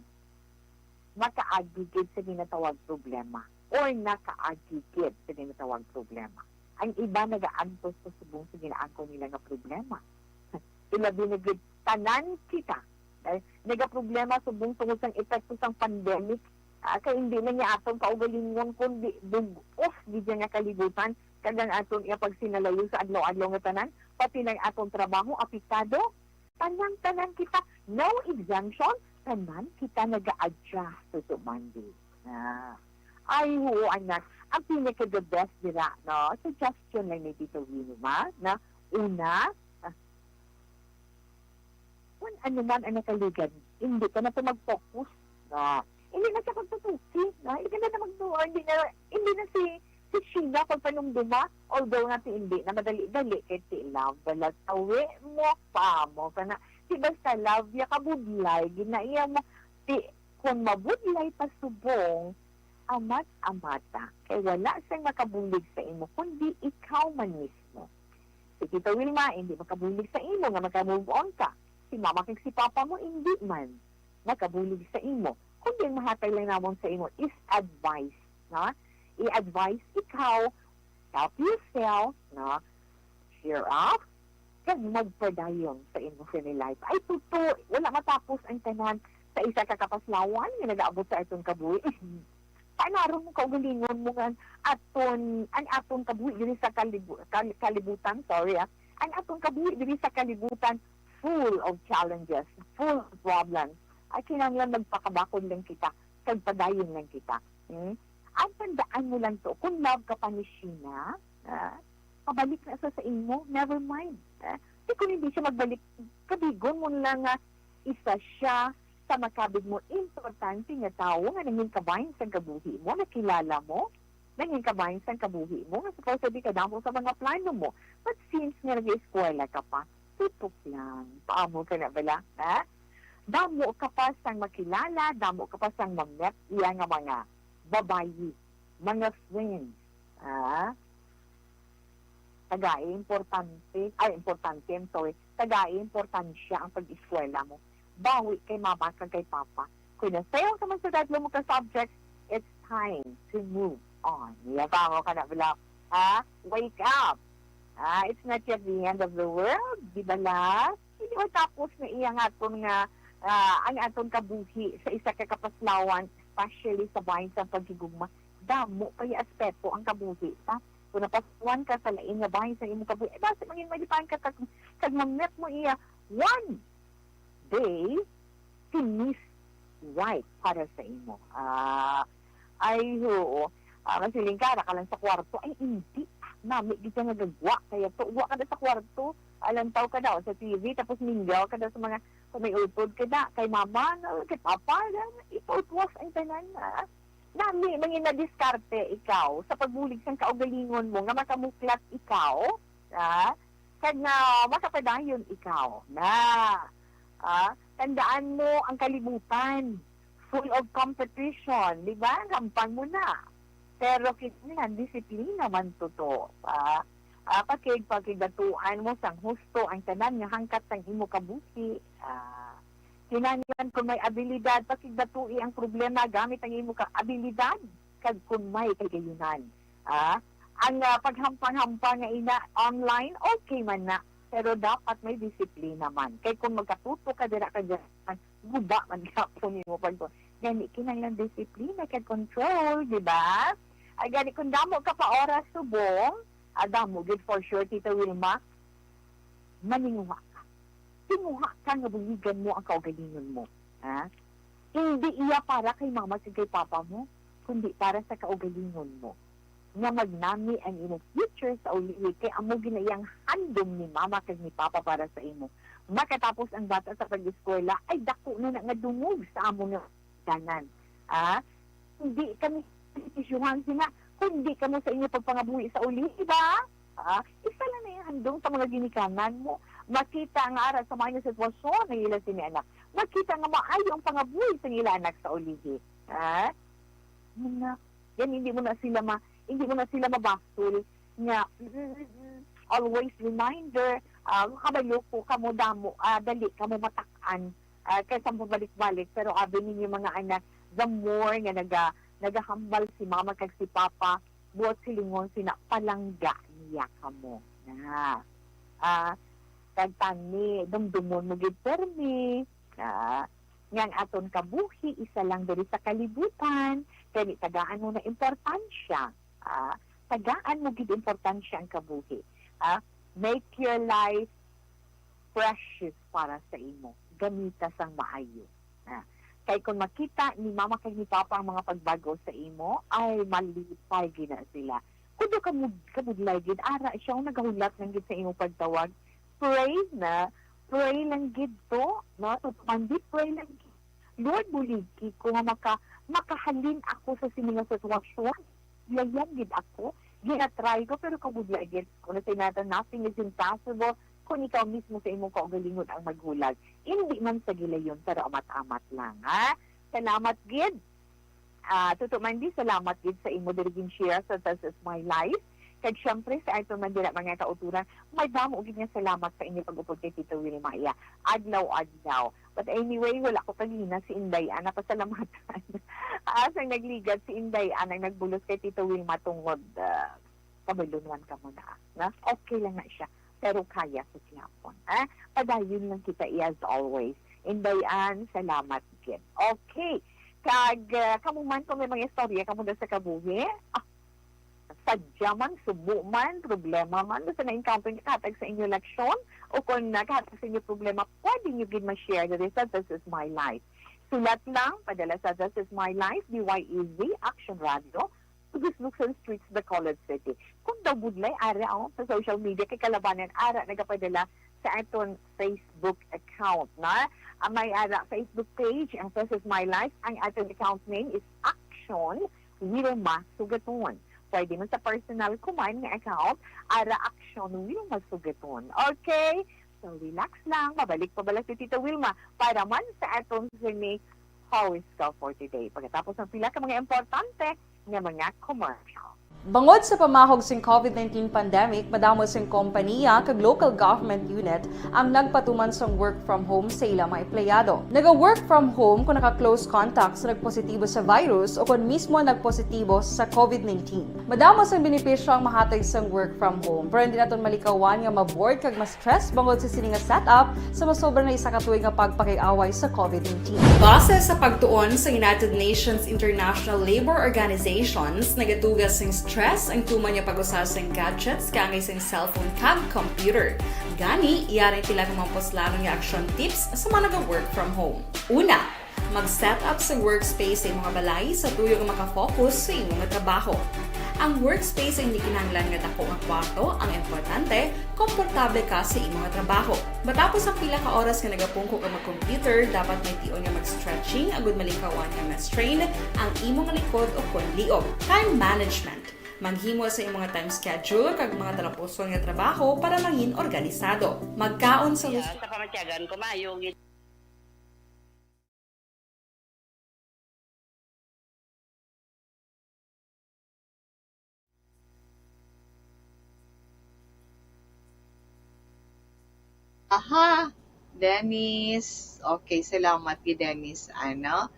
makaagi gid sa ginatawag problema or nakaagi gid sa ginatawag problema. Ang iba nagaantos pa subong sa ginaangkon nila nga problema. Ilabi na gid, tanan kita, eh, nagaproblema subong tungod sang epekto sang pandemic, ah, kay hindi na niya aton kaugalingon, kundi bug-os gid niya nga kalibutan, kag ang aton iya pagsinalayo sa adlaw-adlaw nga tanan, pati lang aton trabaho, apektado. Tanan-tanan kita, no exemption, tanan kita naga-adjust to Monday. Ah. Ay, oo, anak. Ang pinaka-the best dira, no? Suggestion lang ni Tito Wilma, na una, ah, kung ano man ang nakaligad, hindi ka na to mag-focus, no? Hindi na siya magtutuki, no? Hindi na na magtuwa, hindi na, hindi na si, si Sheena pagpanumduma, although nga si hindi na madali-dali, kay si love, wala tawi mo, pa mo, kana, si basta love, ya kabudlay, ginaiya mo, si, kung mabudlay pa subong, amat-amata, kay wala siyang makabulig sa imo, kundi ikaw man mismo. Si Tita Wilma, hindi makabulig sa imo nga maka-move on ka. Si mama kag si papa mo, hindi man makabulig sa imo. Kundi ang mahatag lang namon sa imo is advice, no? I-advise ikaw, help yourself, no? care of, kag magpadayon sa imo sini life. Ay, tuto, wala matapos ang tanan sa isa ka kapaslawan nga nagaabot sa aton kabuhi. Paanaron mo kaugalingon mo nga aton, ang aton kabuhi diri sa kalibu-, kal-, kalibutan, sorry, ah, ang aton kabuhi diri sa kalibutan full of challenges, full of problems. Ay, kinahanglan magpakabakod lang kita, kag padayon lang kita. Hmm? Ang tandaan mo lang to, kung love ka pa ni Sheena, ah, pabalik na sa, sa imo, never mind. Ah, di kung hindi siya magbalik, kabigon mo lang nga isa siya sa makabig mo importante nga tawo nga nangin kabahin sang kabuhi mo, nakilala mo, nangin kabahin sang kabuhi mo, nga supposedly kadamo sa mga plano mo. But since nga nag-eskwela ka pa, tutok lang. Paamo ka na bala, ha? Damo ka pa sang makilala, damo ka pa sang ma-met iya nga mga babayi, mga friends. Ah, tagai importante, ay, importante, I'm sorry, tagai importansya ang pag-eskwela mo. Bawi kay mama kag kay papa. Kung nasayaw ka man sa dadlo mo ka subject, it's time to move on. Yabango ka na, bala. Ha? Wake up. Ah, it's not yet the end of the world, di ba la? Hindi matapos na iya nga aton nga, ah, ang aton kabuhi sa isa ka kapaslawan, especially sa bahin sa paghigugma. Damo pa yung aspeto ang kabuhi, ta? Kung napasuan ka sa lain nga bahin sa imong kabuhi, eh, basi mangin malipahan ka kag, kag mamit mo iya one day, si Miss White para sa imo. Ah, ay, oo. Ah, masiling ka, ara ka lang sa kwarto. Ay, hindi. Nami, di ka nagagwa. Kaya to, wa ka na sa kwarto. Alantaw ka daw sa T V, tapos minggaw ka daw sa mga, kung may utod ka na, kay mama, na, kay papa, na, iputwas ang tanan, ah. Nami, mangin na diskarte ikaw sa pagbulig sang kaugalingon mo nga makamuklat ikaw, ah, kag nga makapadayon ikaw na, ah, tandaan mo ang kalibutan, full of competition, di ba? Hampang mo na. Pero kinahanglan, disiplina man to, ah. Ah, pakig-, pakigdatuan mo sang husto ang tanan nga hangkat sang imo kabuhi. Ah, kinahanglan kung may abilidad, pakigdatui ang problema gamit ang imo ka abilidad, kag kung may kagayonan. Ah, ang, ah, paghampang-hampang nga ina online, okay man na, pero dapat may disiplina man. Kay kung magkatuto ka dira kag dyan, guba man gyapon nimo pag-, gani kinahanglan disiplina kag control, di ba? Ay, gani kung damo ka pa oras subong, ah, damo gid for sure, Tita Wilma, maninguha ka. Tinguha ka nga buligan mo ang kaugalingon mo, ha? Hindi iya para kay mama kag kay papa mo, kundi para sa kaugalingon mo, nga magnami ang imong future sa ulihi, kay amo gid na iyang handom ni mama kag ni papa para sa imo. Makatapos ang bata sa pag-eskwela, ay dako na na nga dungog sa amo nga tanan. Ah, hindi kami isyuhan sina, kundi kamo sa inyo pagpangabuhi sa ulihi, ba? Ah, isa lang na yung handom sa mga ginikanan mo. Makita nga ara sa mga sitwasyon na ila sini anak. Makita nga maayo ang pangabuhi sa ila anak sa ulihi. Ah? Mga, yan, hindi mo na sila ma-, hindi mo na sila mabasol nga, mm, mm, mm, always reminder, ah, kabalo ko kamo damo, ah, dali kamo matak-an, ah, kaysa mabalik-balik. Pero abi ninyo, mga anak, the more nga naga-, nagahambal si mama kag si papa, buot silingon sina palangga niya kamo. Na, ah, kag tani, dumdumon mo gid permi, ah, nga ang aton kabuhi isa lang diri sa kalibutan, kay tagaan mo na importansya. Ah, tagaan mo gid importansya ang kabuhi. Ah, make your life precious para sa imo. Gamita sang maayo. Ah, kay kung makita ni mama kag ni papa ang mga pagbago sa imo, ay malipay gid na sila. Kudo ka mud-, kabudlay gid, ara siya ang nagahulat lang gid sa imo pagtawag. Pray na, pray lang gid to, no? So, pandi, pray lang gid. Lord, buligi ko nga maka-, makahalin ako sa sini nga sitwasyon. Layan gid ako. Ginatry ko, pero kabudlay gid. Kung na sinata, nothing is impossible kung ikaw mismo sa imong kaugalingon ang maghulag. Hindi man sa gilayon, pero amat-amat lang, ha? Salamat gid. Ah, Tuto Mandy, salamat gid sa imo diri gin-share sa This Is My Life. Kag syempre, sa aton man dira, mga kauturan, may damo gid nga salamat sa inyo pag-upod kay Tito Wilma, iya, adlaw-adlaw. But anyway, wala ko kagina si Inday Ana pasalamatan. Ah, sang nagligad si Inday Ana ang nagbulos kay Tito Wilma tungod, ah, kabalunwan ka mo na, na? Okay lang na siya. pero kaya sa gihapon. Eh? Padayon lang kita, eh, as always. Inday Ann, salamat gid. Okay. Kag, ah, kamo man, kung may mga istorya kamo na sa kabuhi, ah, sadya man, subo man, problema man, basta na-encounter niyo, kahatag sa inyo leksyon, o kung naghatag sa inyo problema, pwede niyo gid ma-share diri sa This Is My Life. Sulat lang, padala sa This Is My Life, D Y E Z, Action Radio, Lucson Streets, Bacolod City. Kung daw budlay, ara, oh, sa social media, kay kalabanan, ara, nagapadala sa aton Facebook account, na? Ang may ara Facebook page, ang This Is My Life, ang aton account name is Action Wilma Sugaton. Pwede man sa personal ko man nga account, ara Action Wilma Sugaton. Okay? So, relax lang. Mabalik pa bala si Tita Wilma para man sa aton sini How is Ka for Today. Pagkatapos ng pila ka mga importante nga mga commercial. Bangod sa pamahog sing covid nineteen pandemic, madamo sing kompanya kag local government unit ang nagpatuman sang work from home sa ila mga empleyado. Naga-work from home kung naka-close contact sa nagpositibo sa virus o kung mismo nagpositibo sa covid nineteen. Madamo sang benepisyo ang mahatag sang work from home, pero hindi naton malikawan nga ma-bored kag ma-stress bangod sa sini nga setup sa masobra na isa ka tuig nga pagpakig-away sa covid nineteen. Base sa pagtuon sa United Nations International Labour Organizations, nagatuga sing stress ang tuman nga pag-usa sing gadgets kaangay sing cellphone kag computer. Gani, yari ang pila ka mga puslanon nga action tips sa mga naga-work from home. Una, mag-set up sa workspace sa imong balay sa tuyo nga makafocus sa imong trabaho. Ang workspace ay hindi kinahanglan nga dako nga kwarto, ang importante, komportable ka sa imong trabaho. Matapos ang pila ka oras nga nagapungko ka mag-computer, dapat may tion nga mag-stretching agud malikawan nga ma-strain ang imong likod o kon liog. Time management. Maghimo sa imong time schedule kag mga talapuson nga trabaho para mangin organisado. Magkaon sa hus- Sa pamatyagan ko, maayo gid. Aha, Dennis. Okay, salamat kay Dennis. Ano?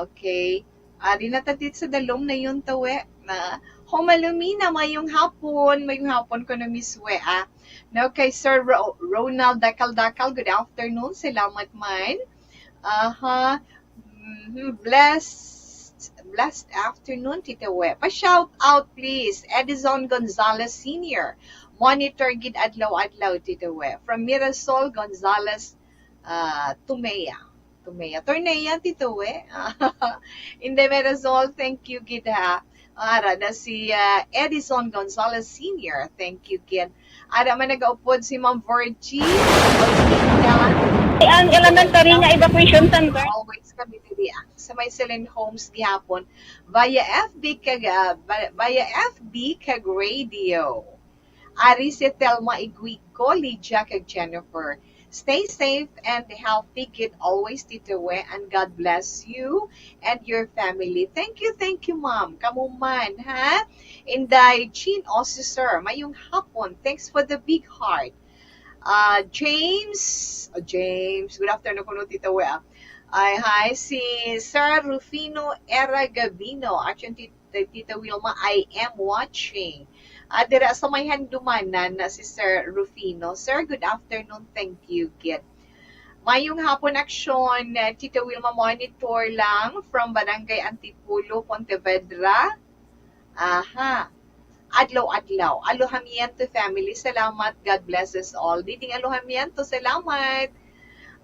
Okay. Ari na ta dito sa dalom na yun, tawe. Na, Homalumina, mayong hapon. Mayong hapon ko na miswe, ah. Now, kay Sir Ro- Ronald Dakal-Dakal, good afternoon. Salamat man. Aha. Mhm. Blessed, blessed afternoon, Tita We. Pa-shout out, please. Edison Gonzalez Senior. Monitor gid adlaw-adlaw, Tita We. From Mirasol Gonzalez, ah, Tumea. Tumea. Tornea, Tita We. Inday Mirasol, thank you gid, ha. Ara na si, ah, Edison Gonzalez Senior. Thank you, Ken. Ara man nagaupod si Ma'am Virgie. Ang elementary nga evacuation center. Always kami diri, ah, sa may Celine Homes gihapon. Via F B kag, ah, ba- via F B kag radio. Ari si Thelma Iguico, Lydia kag Jennifer. Stay safe and healthy gid always, Tita We, and God bless you and your family. Thank you, thank you, ma'am. Kamo man, ha? Inday Jean Osisor, mayong hapon. Thanks for the big heart. Ah, James, oh, James, good afternoon kuno, Tita We, ah. Ay, hi, si Sir Rufino Era Gavino. Action, Tita, Tita Wilma, I am watching. Ah, dira sa may Handumanan na si Sir Rufino. Sir, good afternoon. Thank you, gid. Mayong hapon, action. Tita Wilma, monitor lang from Barangay Antipolo, Pontevedra. Aha. Adlaw-adlaw. Alojamiento family. Salamat. God bless us all. Diding Alojamiento. Salamat.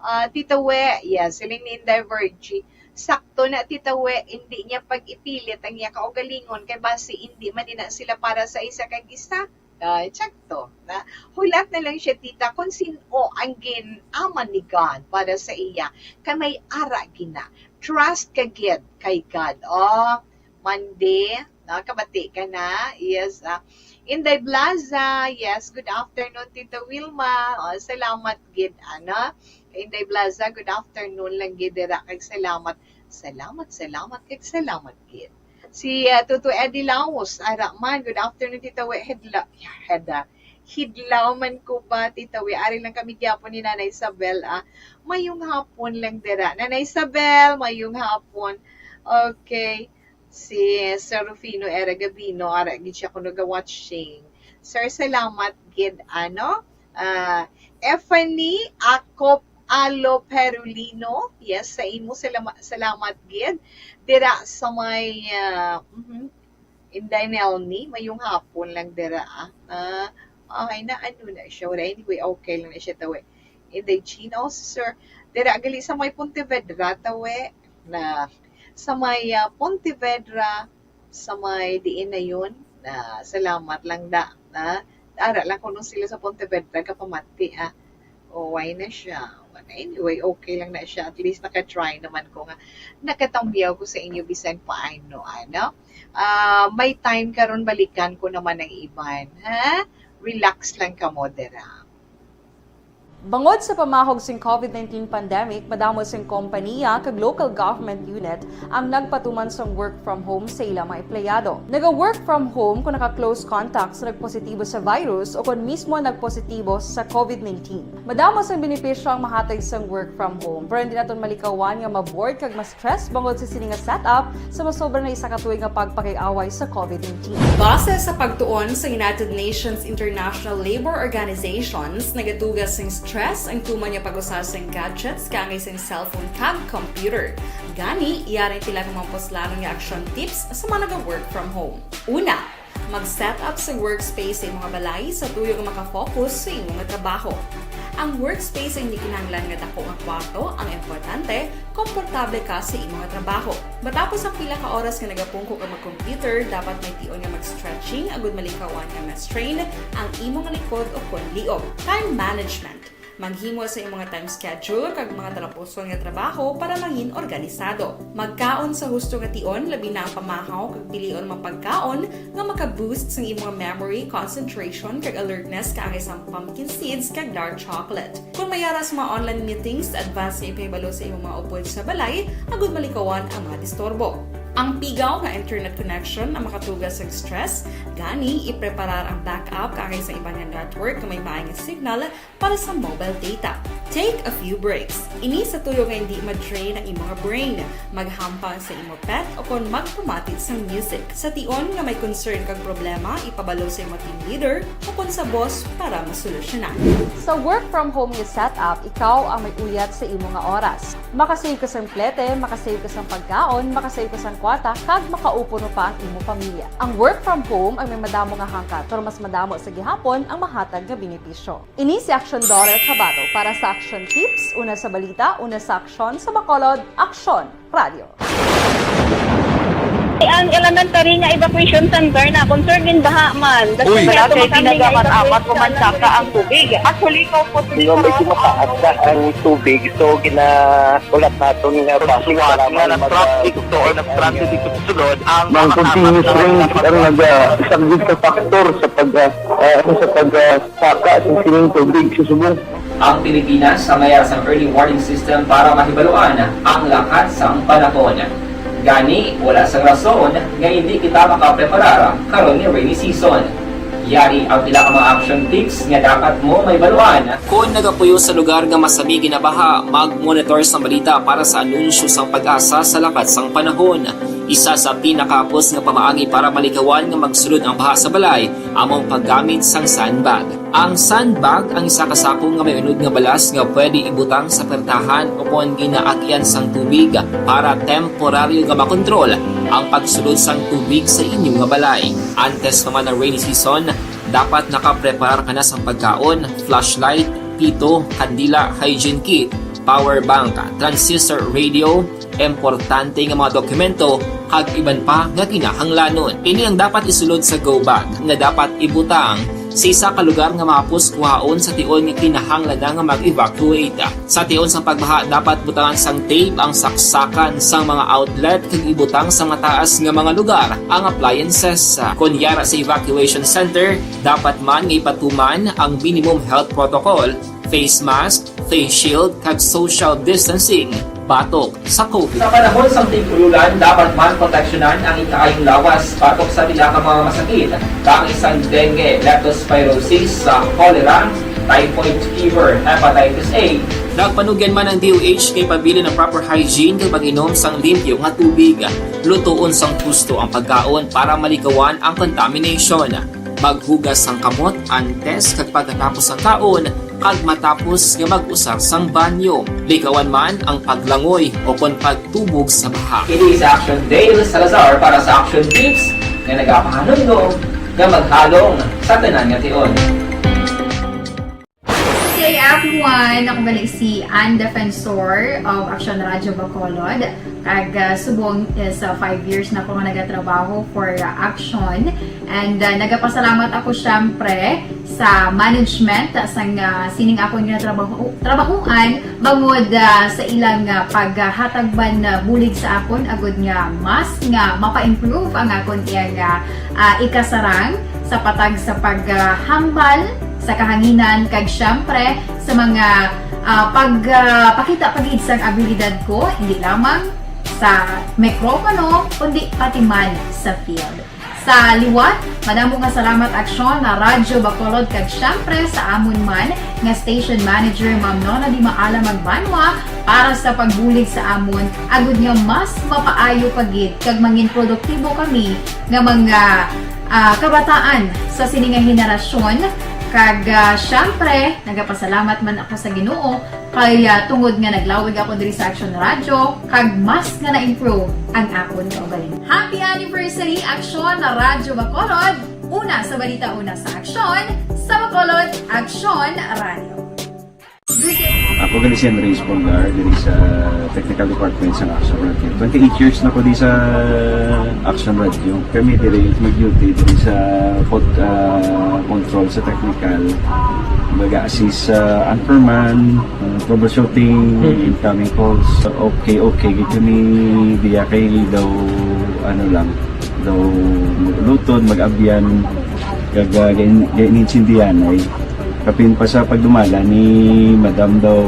Ah, Tita We, yes, siling ni Inday Virgie. Sakto na, Tita We, hindi niya pag-ipilit ang iya kaugalingon kay basi hindi man ina sila para sa isa kag isa. Ah, sakto na. Hulat na lang siya, Tita, kung sin-o ang gin-aman ni God para sa iya. Kay may ara gina. Trust ka gid kay God. Oh, Mande, no? Kabati ka na. Yes, ah. Inday Blaza, yes. Good afternoon, Tita Wilma. Oh, salamat gid, ano? Inday Blaza, good afternoon lang gid dira. Kag salamat. Salamat, salamat, kag salamat gid. Si, ah, Tuto Eddie Laos, ara man, good afternoon, Tita We. Hedla, heda. Hidlaw man ko ba, Tita We? Ari lang kami gyapon ni Nanay Isabel, ah. Mayong hapon lang dira. Nanay Isabel, mayong hapon. Okay. Si Sir Rufino Era Gabino, ara gid siya kuno ga-watching. Sir, salamat gid, ano? Ah, Effany Acop Alo Perulino, yes, sa imo salama-, salamat gid. Dira sa may, ah, mhm, Inday Nelny, mayong hapon lang dira, ah. Ah, okay na, ano na siya, wala, anyway, okay lang na siya, tawi. Inday Jean, oh, sir, dira gali sa may Pontevedra, tawi, na sa may, ah, Pontevedra, sa may diin na yun, ah, salamat lang da, na ara lang kuno sila sa Pontevedra kapamati, ah. O, why na siya? Wala, anyway, okay lang na siya. At least naka-try naman ko nga nakatambyaw ko sa inyo bisan paano, ano? Ah, may time karon, balikan ko naman ang iban, ha? Relax lang kamo dira. Bangod sa pamahog sing covid nineteen pandemic, madamo sing kompanya kag local government unit ang nagpatuman sang work from home sa ila mga empleyado. Naga-work from home kung naka-close contact sa nagpositibo sa virus o kon mismo nagpositibo sa covid nineteen. Madamo sang benepisyo ang mahatag sang work from home, pero hindi naton malikawan nga ma-bored kag ma-stress bangod sa sini nga setup sa masobra na isa ka tuig nga pagpakiaway sa covid nineteen. Base sa pagtuon sa United Nations International Labour Organizations, nagatuga sing stress ang tuman nga pag-usa sing gadgets kaangay sing cellphone kag computer. Gani, yari ang pila ka mga puslanon nga action tips sa mga naga-work from home. Una, mag-set up sa workspace sa imo nga balay sa tuyo nga makafocus sa imo nga trabaho. Ang workspace ay hindi kinahanglan nga dako nga kwarto, ang importante, komportable ka sa imo nga trabaho. Matapos ang pila ka oras nga nagapungko ka mag-computer, dapat may tion nga mag-stretching agud malikawan nga ma-strain ang imo nga likod o kon liog. Time management. Maghimo sa imo nga time schedule kag mga talapuson nga trabaho para mangin organisado. Magkaon sa husto nga tion, labi na ang pamahaw kag pilion mga pagkaon nga maka-boost sang imo nga memory, concentration, kag alertness kaangay sang pumpkin seeds kag dark chocolate. Kung may ara sa mga online meetings, advance nga ipahibalo sa imo mga upod sa balay agud malikawan ang mga disturbo. Ang pigaw nga internet connection ang makatuga sa stress, gani ipreparar ang backup kaangay sa iban nga network nga may maay nga signal para sa mobile data. Take a few breaks. Ini sa tuyo nga hindi ma-drain ang imo nga brain. Maghampang sa imo pet o kon magpamati sang music. Sa tion nga may concern kag problema, ipabalo sa imo team leader o kon sa boss para masolusyonan. Sa work from home nga setup, ikaw ang may uyat sa imo nga oras. Makasave ka sang plete, makasave ka sang pagkaon, makasave ka sang kwarta, kag makaupo pa ang imo pamilya. Ang work from home ay may madamo nga hangkat, pero mas madamo sa gihapon ang mahatag nga benepisyo. Ini si Action Daughter Kabato para sa Action Tips, una sa balita, una sa aksyon, sa Bacolod, Aksyon Radio. Ang elementary nga evacuation center na concerned in baha man. Uy, wala kay tinaga man amat ko man saka ang tubig. Actually, ko po medyo mataas na ang tubig. So, gina-, ulat naton nga bus nga nag-traffic to or nag-transit dito sa sulod ang mga continuous rain ang naga-, isa gid ka factor sa pag, ah, ah, sa pag, ah, saka sa sining tubig sa subong. Ang Pilipinas ang may ara sang early warning system para mahibaluan ang lakat sang panahon. Gani, wala sang rason nga hindi kita makapreparar karon nga rainy season. Yari ang pila ka mga action tips nga dapat mo mahibaluan. Kon nagapuyo sa lugar nga masami ginabaha, mag-monitor sang balita para sa anunsyo sang PAGASA sa lakat sang panahon. Isa sa pinakahapos nga pamaagi para malikawan nga magsulod ang baha sa balay amo ang paggamit sang sandbag. Ang sandbag ang isa ka sako nga may unod nga balas nga pwede ibutang sa pertahan o kon ginaagian sang tubig para temporaryo nga makontrol ang pagsulod sang tubig sa inyo nga balay. Antes pa man ang rainy season, dapat nakapreparar ka na sang pagkaon, flashlight, pito, kandila, hygiene kit, power bank, transistor radio, importante nga mga dokumento, kag iban pa nga kinahanglanon. Ini ang dapat isulod sa go bag nga dapat ibutang sa isa ka lugar nga mahapos kuhaon sa tion nga kinahanglan na nga mag-evacuate. Sa tion sang pagbaha, dapat butangan sang tape ang saksakan sang mga outlet kag ibutang sa mataas nga mga lugar ang appliances. Kon yara sa evacuation center, dapat man nga ipatuman ang minimum health protocol, face mask, face shield, kag social distancing batok sa covid. Sa panahon sang tig-ululan, dapat man proteksyonan ang ikaayong lawas batok sa pila ka mga masakit, kaangay sang dengue, leptospirosis, sa cholera, typhoid fever, hepatitis A. Nagpanugyan man ang D O H kay pabilin ang proper hygiene kag pag-inom sang limpyo nga tubig. Lutoon sang husto ang pagkaon para malikawan ang contamination. Maghugas sang kamot antes kag pagkatapos sang kaon, kag matapos nga mag-usar sang banyo. Likawan man ang paglangoy o kon pagtubog sa baha. Ini sa Action Dale Salazar para sa Action Tips nga nagapahanumdom nga maghalong sa tanan nga tion. Hey everyone! Ako gali si Ann Defensor of Action Radio Bacolod. Kag, ah, subong is, ah, five years na ko nga nagatrabaho for, ah, Action. And, ah, nagapasalamat ako, syempre, sa management, ah, sang, ah, sining akon nga trabaho, trabahuan, bangod, ah, sa ilang, ah, paghatag man, ah, bulig sa akon, agud nga mas nga mapa-improve ang akon iya nga, ah, ikasarang sa patag sa paghambal sa kahanginan, kag syempre sa mga, ah, pag, ah, pakita pa gid sang abilidad ko, hindi lamang sa mikropono, kundi pati man sa field. Sa liwat, madamo nga salamat, Aksyon, na Radyo Bacolod, kag syempre sa amon man nga station manager, Ma'am Nona Di Maala Magbanwa, para sa pagbulig sa amon, agud nga mas mapaayo pa gid kag mangin produktibo kami nga mga, ah, kabataan sa sini nga henerasyon. Kag, ah, syempre, nagapasalamat man ako sa Ginoo kay, ah, tungod nga naglawig ako diri sa Action Radio, kag mas nga na-improve ang akon kaugalingon. Happy anniversary, Action Radyo Bacolod! Una sa balita, una sa aksyon, sa Bacolod, Action Radio. Ako gali si Henry Espolgar, diri sa technical department sa Action Radio. Twenty-eight years na ko di sa Action Radio. Kami diri mag-duty diri sa pod-, ah, control sa technical. Mag-assist sa anchorman, ah, troubleshooting, Mm. incoming calls. Okay, okay. Gid kami diya kay daw, ano lang, daw mag-ulutod, mag-abyan, kag, ah, gain-, gain-, gaintindihan ay kapin pa sa pagdumala ni Madam daw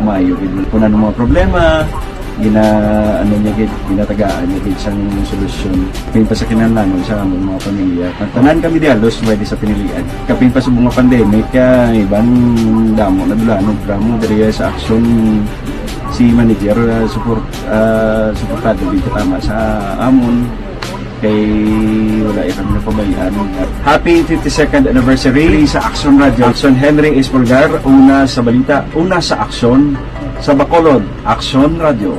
maayo gid. Kung ano mga problema, gina-, ano niya gid, ginatagaan niya gid sang solusyon. Kapin pa sa kinahanglanon sa among mga pamilya. Ang tanan kami di halos may di sa pinilian. Kapin pa sa mga pandemic, kaya iban damo na dulanog, dramo diri sa aksyon si manager, ah, support, ah, suportado gid katama sa amon. Kay wala ya kami napabayaan. Happy fifty-second anniversary sa Action Radio. Action Henry Espolgar, una sa balita, una sa aksyon, sa Bacolod, Action Radio.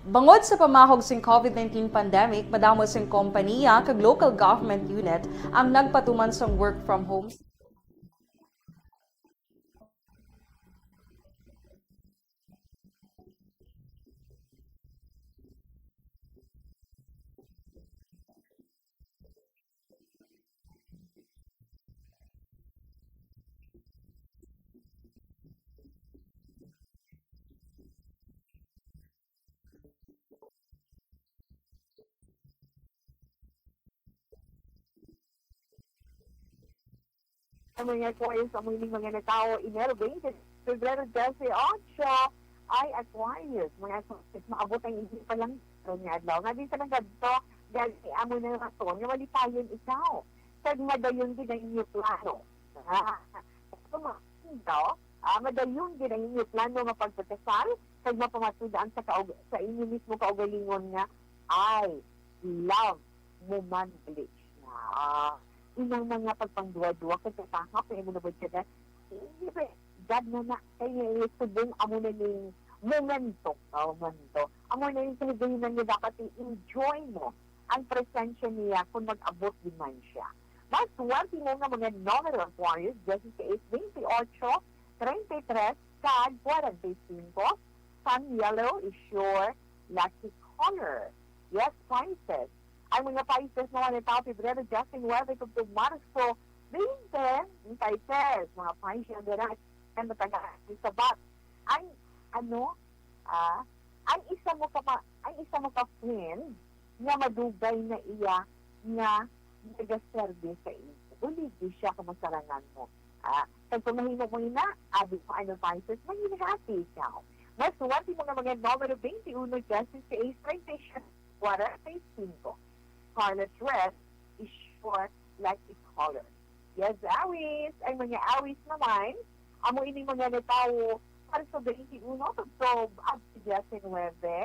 Bangod sa pamahog sing COVID nineteen pandemic, madamo sing kompaniya kag local government unit ang nagpatuman sang work from home. Ang mga kuwayo sa mga mga natawo, innervated, Febrero dose, otso, ay Aquarius. Mga Aquarius, maabot ang inyong palang karon nga adlaw. Nga din sa nagkadto, Gani, amo na ang rason nga malipayon ikaw, kag madayon gid ang inyo plano. Ah, kung mga single, ah, madayon gid ang inyo plano nga pagpakasal, kag mapamatud-an sa kaug-, sa inyo mismo kaugalingon nga, "I love mo man, bleach na." Ah, inang mga pagpangduwa-duwa kag katahap nga imo nabudyagan, hindi ba, God na na, kay subong amo na ning momento, ah, momento. Amo na yung kahigayonan nga dapat i-enjoy mo ang presensya niya kung mag-abot gid man siya. Mas swerte mo nga mga numero, Aquarius, dieciséis, veintiocho, treinta y tres, kag cuarenta y cinco. Sun yellow is your lucky color. Yes, Pisces. Ang mga Pisces na nanitawo Pebrero diecinuebe tubtob Marso veinte, ang Pisces, mga Pisces, ang dira, ang matagaan sa bat. Ang, ano, ah, ang isa mo ka pa, ang isa mo ka friend nga madugay na iya nga nagaserbi sa imo. Buligi siya kung masarangan mo. Ah, kag kung mahimo mo ina, abi mo, ano, Pisces, maging happy ikaw. Mas swerte mo nga mga numero twenty-uno, dieciséis, treinta y siete, cuarenta y cinco. Scarlet red is your lucky color. Yes, Awis. Ang mga Awis naman, amo ini mga natawo, Marso twenty-uno, tubtob, Abril diecinuebe.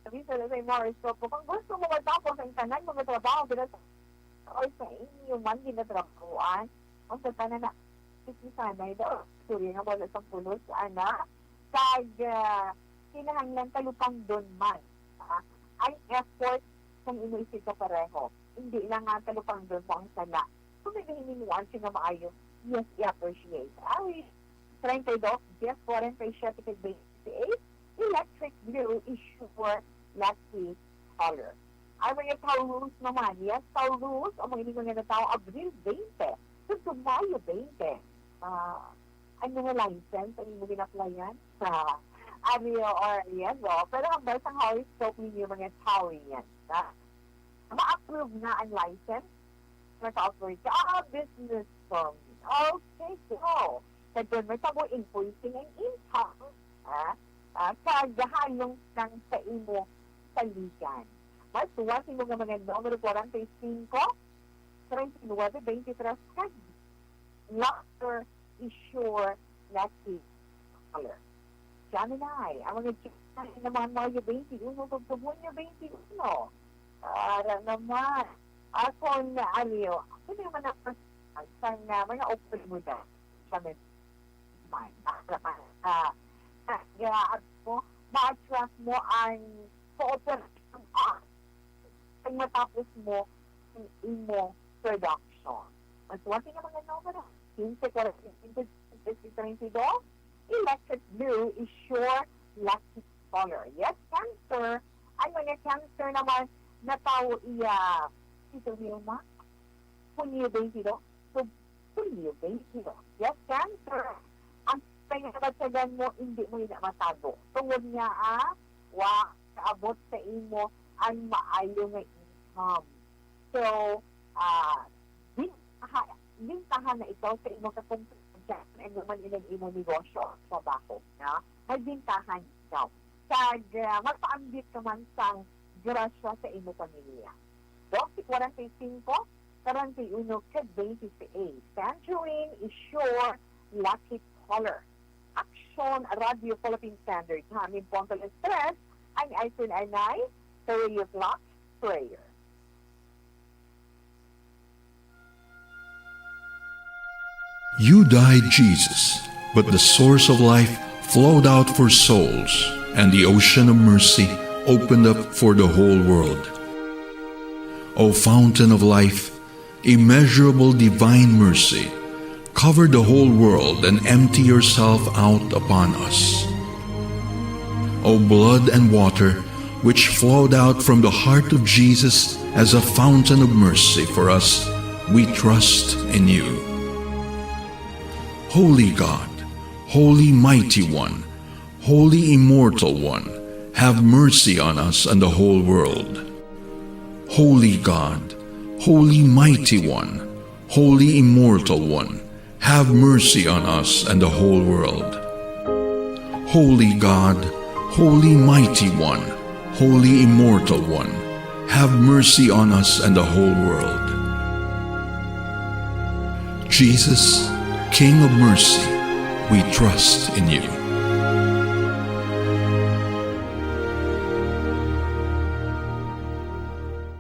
Sabi sa Lasay Morris Sopo, kung gusto mo matapos ang tanan mga trabaho, dira sa, or sa inyo man ginatrabahoan, ang sa tanan na, sanay daw, sorry nga wala sa pulos, ana, kag, ah, kinahanglan talupangdon man, ah, ang effort sang imo isig kapareho. Hindi lang nga talupangdon mo ang sala. Kung may hininguan siya nga maayo, yes, i-appreciate. Ay, treinta y dos, diez, cuarenta y siete, kag twenty-eight, electric blue is your lucky color. Ang mga Taurus naman, yes, Taurus, ang mga iningon nga natawo, Abril twenty, tubtob Mayo twenty. Ah, ano nga license ang imo gin-applyan? Sa Ario or, yes, oh. Pero ang best ang horoscope ninyo, mga Taurians, ha? Ma-approve nga ang license? Naka-offer ka, ah, business for me. Okay, go. Sa doon, may tabo invoicing and income, ha? Ah, kag halong lang sa imo saligan. Mas tuwa sa imo nga mga numero forty-five, thirty-nine, twenty-three, kag number is your lucky color. Gemini, ang mga Gemini naman, Mayo twenty-uno, tubtob Hunyo twenty-uno. Para naman, ako na, ano, ako naman ang personal, sa nga, mga open mo na. Sa men-, man, para man, ah, sa, ah, ano, ma-attract mo ang cooperation, ah, ang matapos mo ang imo production. Mas swerte nga mga numero, quince, cuarenta y cinco, treinta y dos, electric blue is your lucky color. Yes, Cancer. Ang mga Cancer naman, natawo iya, si Tumilma, Hunyo twenty-two, so, Hunyo twenty-two. Yes, Cancer. Ang panginabatyagan mo, hindi mo ina matago. Tungod nga, ah, wa kaabot sa imo ang maayo nga income. So, ah, bintaha-, bintahan na ikaw sa imo kakumpanya, ano man ilang imo negosyo o trabaho, no? Magbintahan ikaw. Kag, ah, magpaambit ka man sang grasya sa imo pamilya. Doce, cuarenta y cinco, treinta y uno, kag twenty-eight. Tangerine is your lucky color. Aksyon Radio Philippine Standard Time, in punto alas tres, ang icon ay nine, three o'clock prayer. You died, Jesus, but the source of life flowed out for souls, and the ocean of mercy opened up for the whole world. O fountain of life, immeasurable divine mercy, cover the whole world and empty yourself out upon us. O blood and water, which flowed out from the heart of Jesus as a fountain of mercy for us, we trust in you. Holy God, Holy Mighty One, Holy Immortal One, have mercy on us and the whole world. Holy God, Holy Mighty One, Holy Immortal One, have mercy on us and the whole world. Holy God, Holy Mighty One, Holy Immortal One, Have mercy on us and the whole world. Jesus, King of mercy, we trust in you.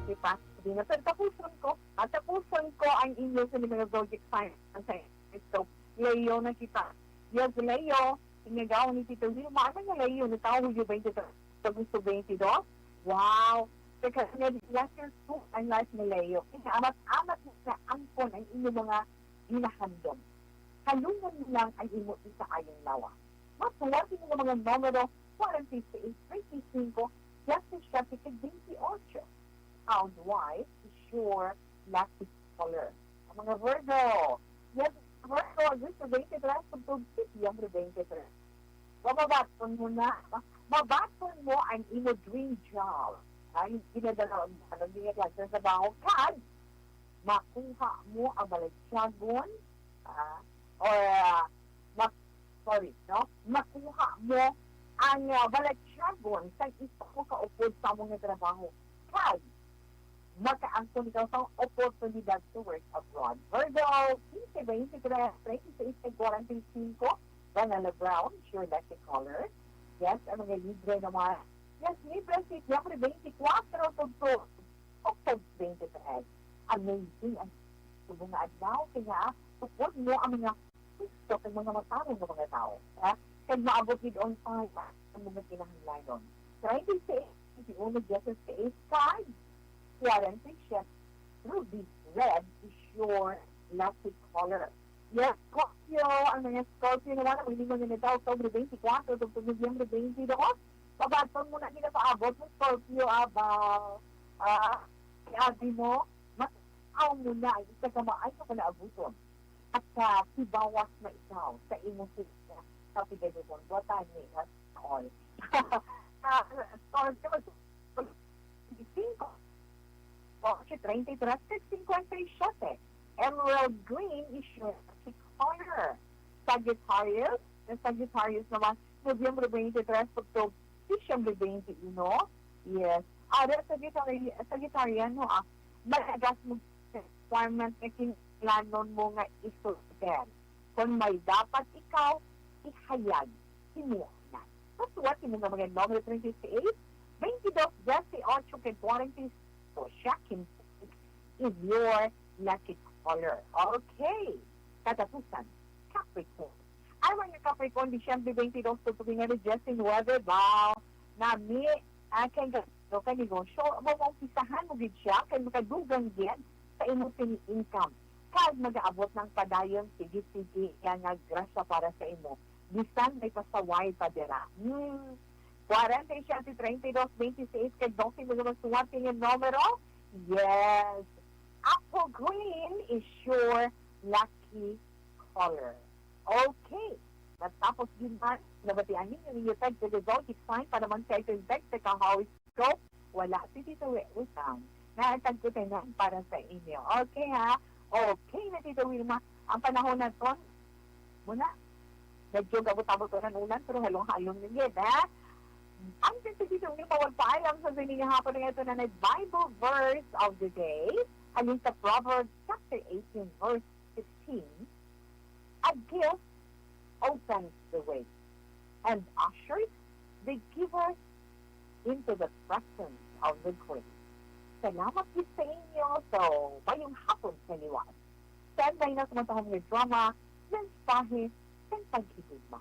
Di ba? Di na, pero tapuson ko, at tapuson ko ang inyo sa mga zodiac sign sa Kristo. Leo na kita. Yes, Leo, inagaw ni Tito Wilma, ano nga Leo, ni Tawo Hulyo twenty-three, Agosto twenty-two? Wow! Sa kanya, blessings po ang life ni Leo. Kaya amat-amat mo na angkon ang inyong mga ginahandom. Halungan mo lang ang imo isaayong lawas. Masuwat mo nga mga numero forty-six, twenty-five, twenty-seven, kag twenty-eight. Sound wise, sure, lucky color. Ang mga Virgo. Yes, Virgo, Agosto twenty-three, tubtob Setyembre twenty-three. Mabaton mo na, mabaton mo ang imo dream job. Ay, ginadala ang ano, ginadala sa trabaho. Kag, makuha mo ang balatyagon, ah, or, ah, ma-, sorry, no? Makuha mo ang, ah, balatyagon sa isa mo kaupod sa among nga trabaho. Kag, makaangkon ikaw sa oportunidad to work abroad. Virgo, quince, twenty-three, twenty-six, kag forty-five, Banana Brown, sure lucky color. Yes, ang mga Libra naman. Yes, Libra, Setyembre twenty-four, tubtob October twenty-three. Amazing ang subong nga adlaw, kaya upod mo ang mga gusto kag mga matarong nga mga tawo. Ha? Kag maabot gid on time ang mga kinahanglanon. Twenty-six, twenty-one, twenty-six, kag forty-seven, ruby red is your lucky color. Yes, Scorpio, ang mga Scorpio naman, ang mga nga nagtawo October twenty-four, tubtob Nobyembre twenty-two. Pabaton mo na ginapaabot mo, Scorpio, aba. Ah, si Abi mo, mas aw mo na ang isa ka maay nga panaabuton. At sa tibawas na ikaw sa imo sila sa pigaduhon, buwatan ni, that's all. Ah, Scorpio, twenty-five, Kotse treinta y tres, cincuenta y siete. Emerald green is your color. Sagittarius, ang Sagittarius naman, Nobyembre twenty-three, tubtob Disyembre twenty-uno. Yes. Ada Sagittari-, Sagittarian, no, ah, malagas mo sa requirement nga kinahanglanon mo nga isulod. Kung may dapat ikaw ihayag, himo na. Masuwat mo nga mga numero treinta y seis, veintidós, dieciocho, kag cuarenta y cinco. Siya, Kim, is your lucky color. Okay. Katapusan, Capricorn. Ay, mga Capricorn, Disyembre twenty-two, tubtob Enero diecinuebe, ba? Nami, ah, kay ga-, no, kay negosyo, mo maumpisahan mo gid siya, kay makadugang gid sa imo sini income. Kag magaabot ng padayon, sige-sige, nga, nga grasya para sa imo. Bisan may pasaway pa dira. Hmm. Cuarenta y siete, treinta y dos, veintiséis, kag doce, mga masuwat nga numero. Yes. Apple green is your lucky color. Okay. Natapos din man, nabatian ninyo ninyo tag sa result, it's time para man sa inyong tag sa kahawis ko. Wala si Tito Wi Utang. Naatag ko tanan para sa inyo. Okay, ha? Okay na, Tito Wilma. Ang panahon naton, muna, medyo gabot-abot ulan-ulan, pero halong-halong na gid, ha? Ang Tito Wilma, magpaalam sa sini nga hapon nga ito na nag Bible verse of the day. Halin sa Proverbs chapter eighteen, verse fifteen, "A gift opens the way, and ushers the giver into the presence of the great." Salamat gid sa inyo. So, mayong hapon sa liwat. Sa anay na sa matahom nga drama, mensahe, kag paghigugma.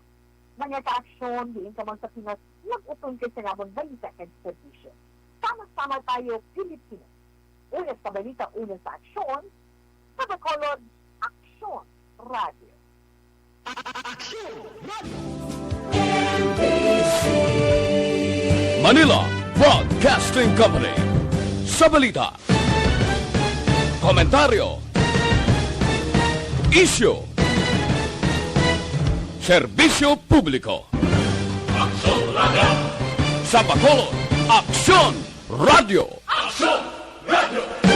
Mga kaaksyon, diin ka man sa Pinas, mag-uton kay sa namon balita kag serbisyo. Sama-sama tayo, Pilipino. Una sa balita, una sa aksyon, sa Bacolod, Aksyon Radio. Aksyon Radio. Manila Broadcasting Company. Sa balita, komentaryo, isyu, serbisyo publiko. Aksyon Radio. Sa Bacolod, Aksyon Radio. Aksyon Radio.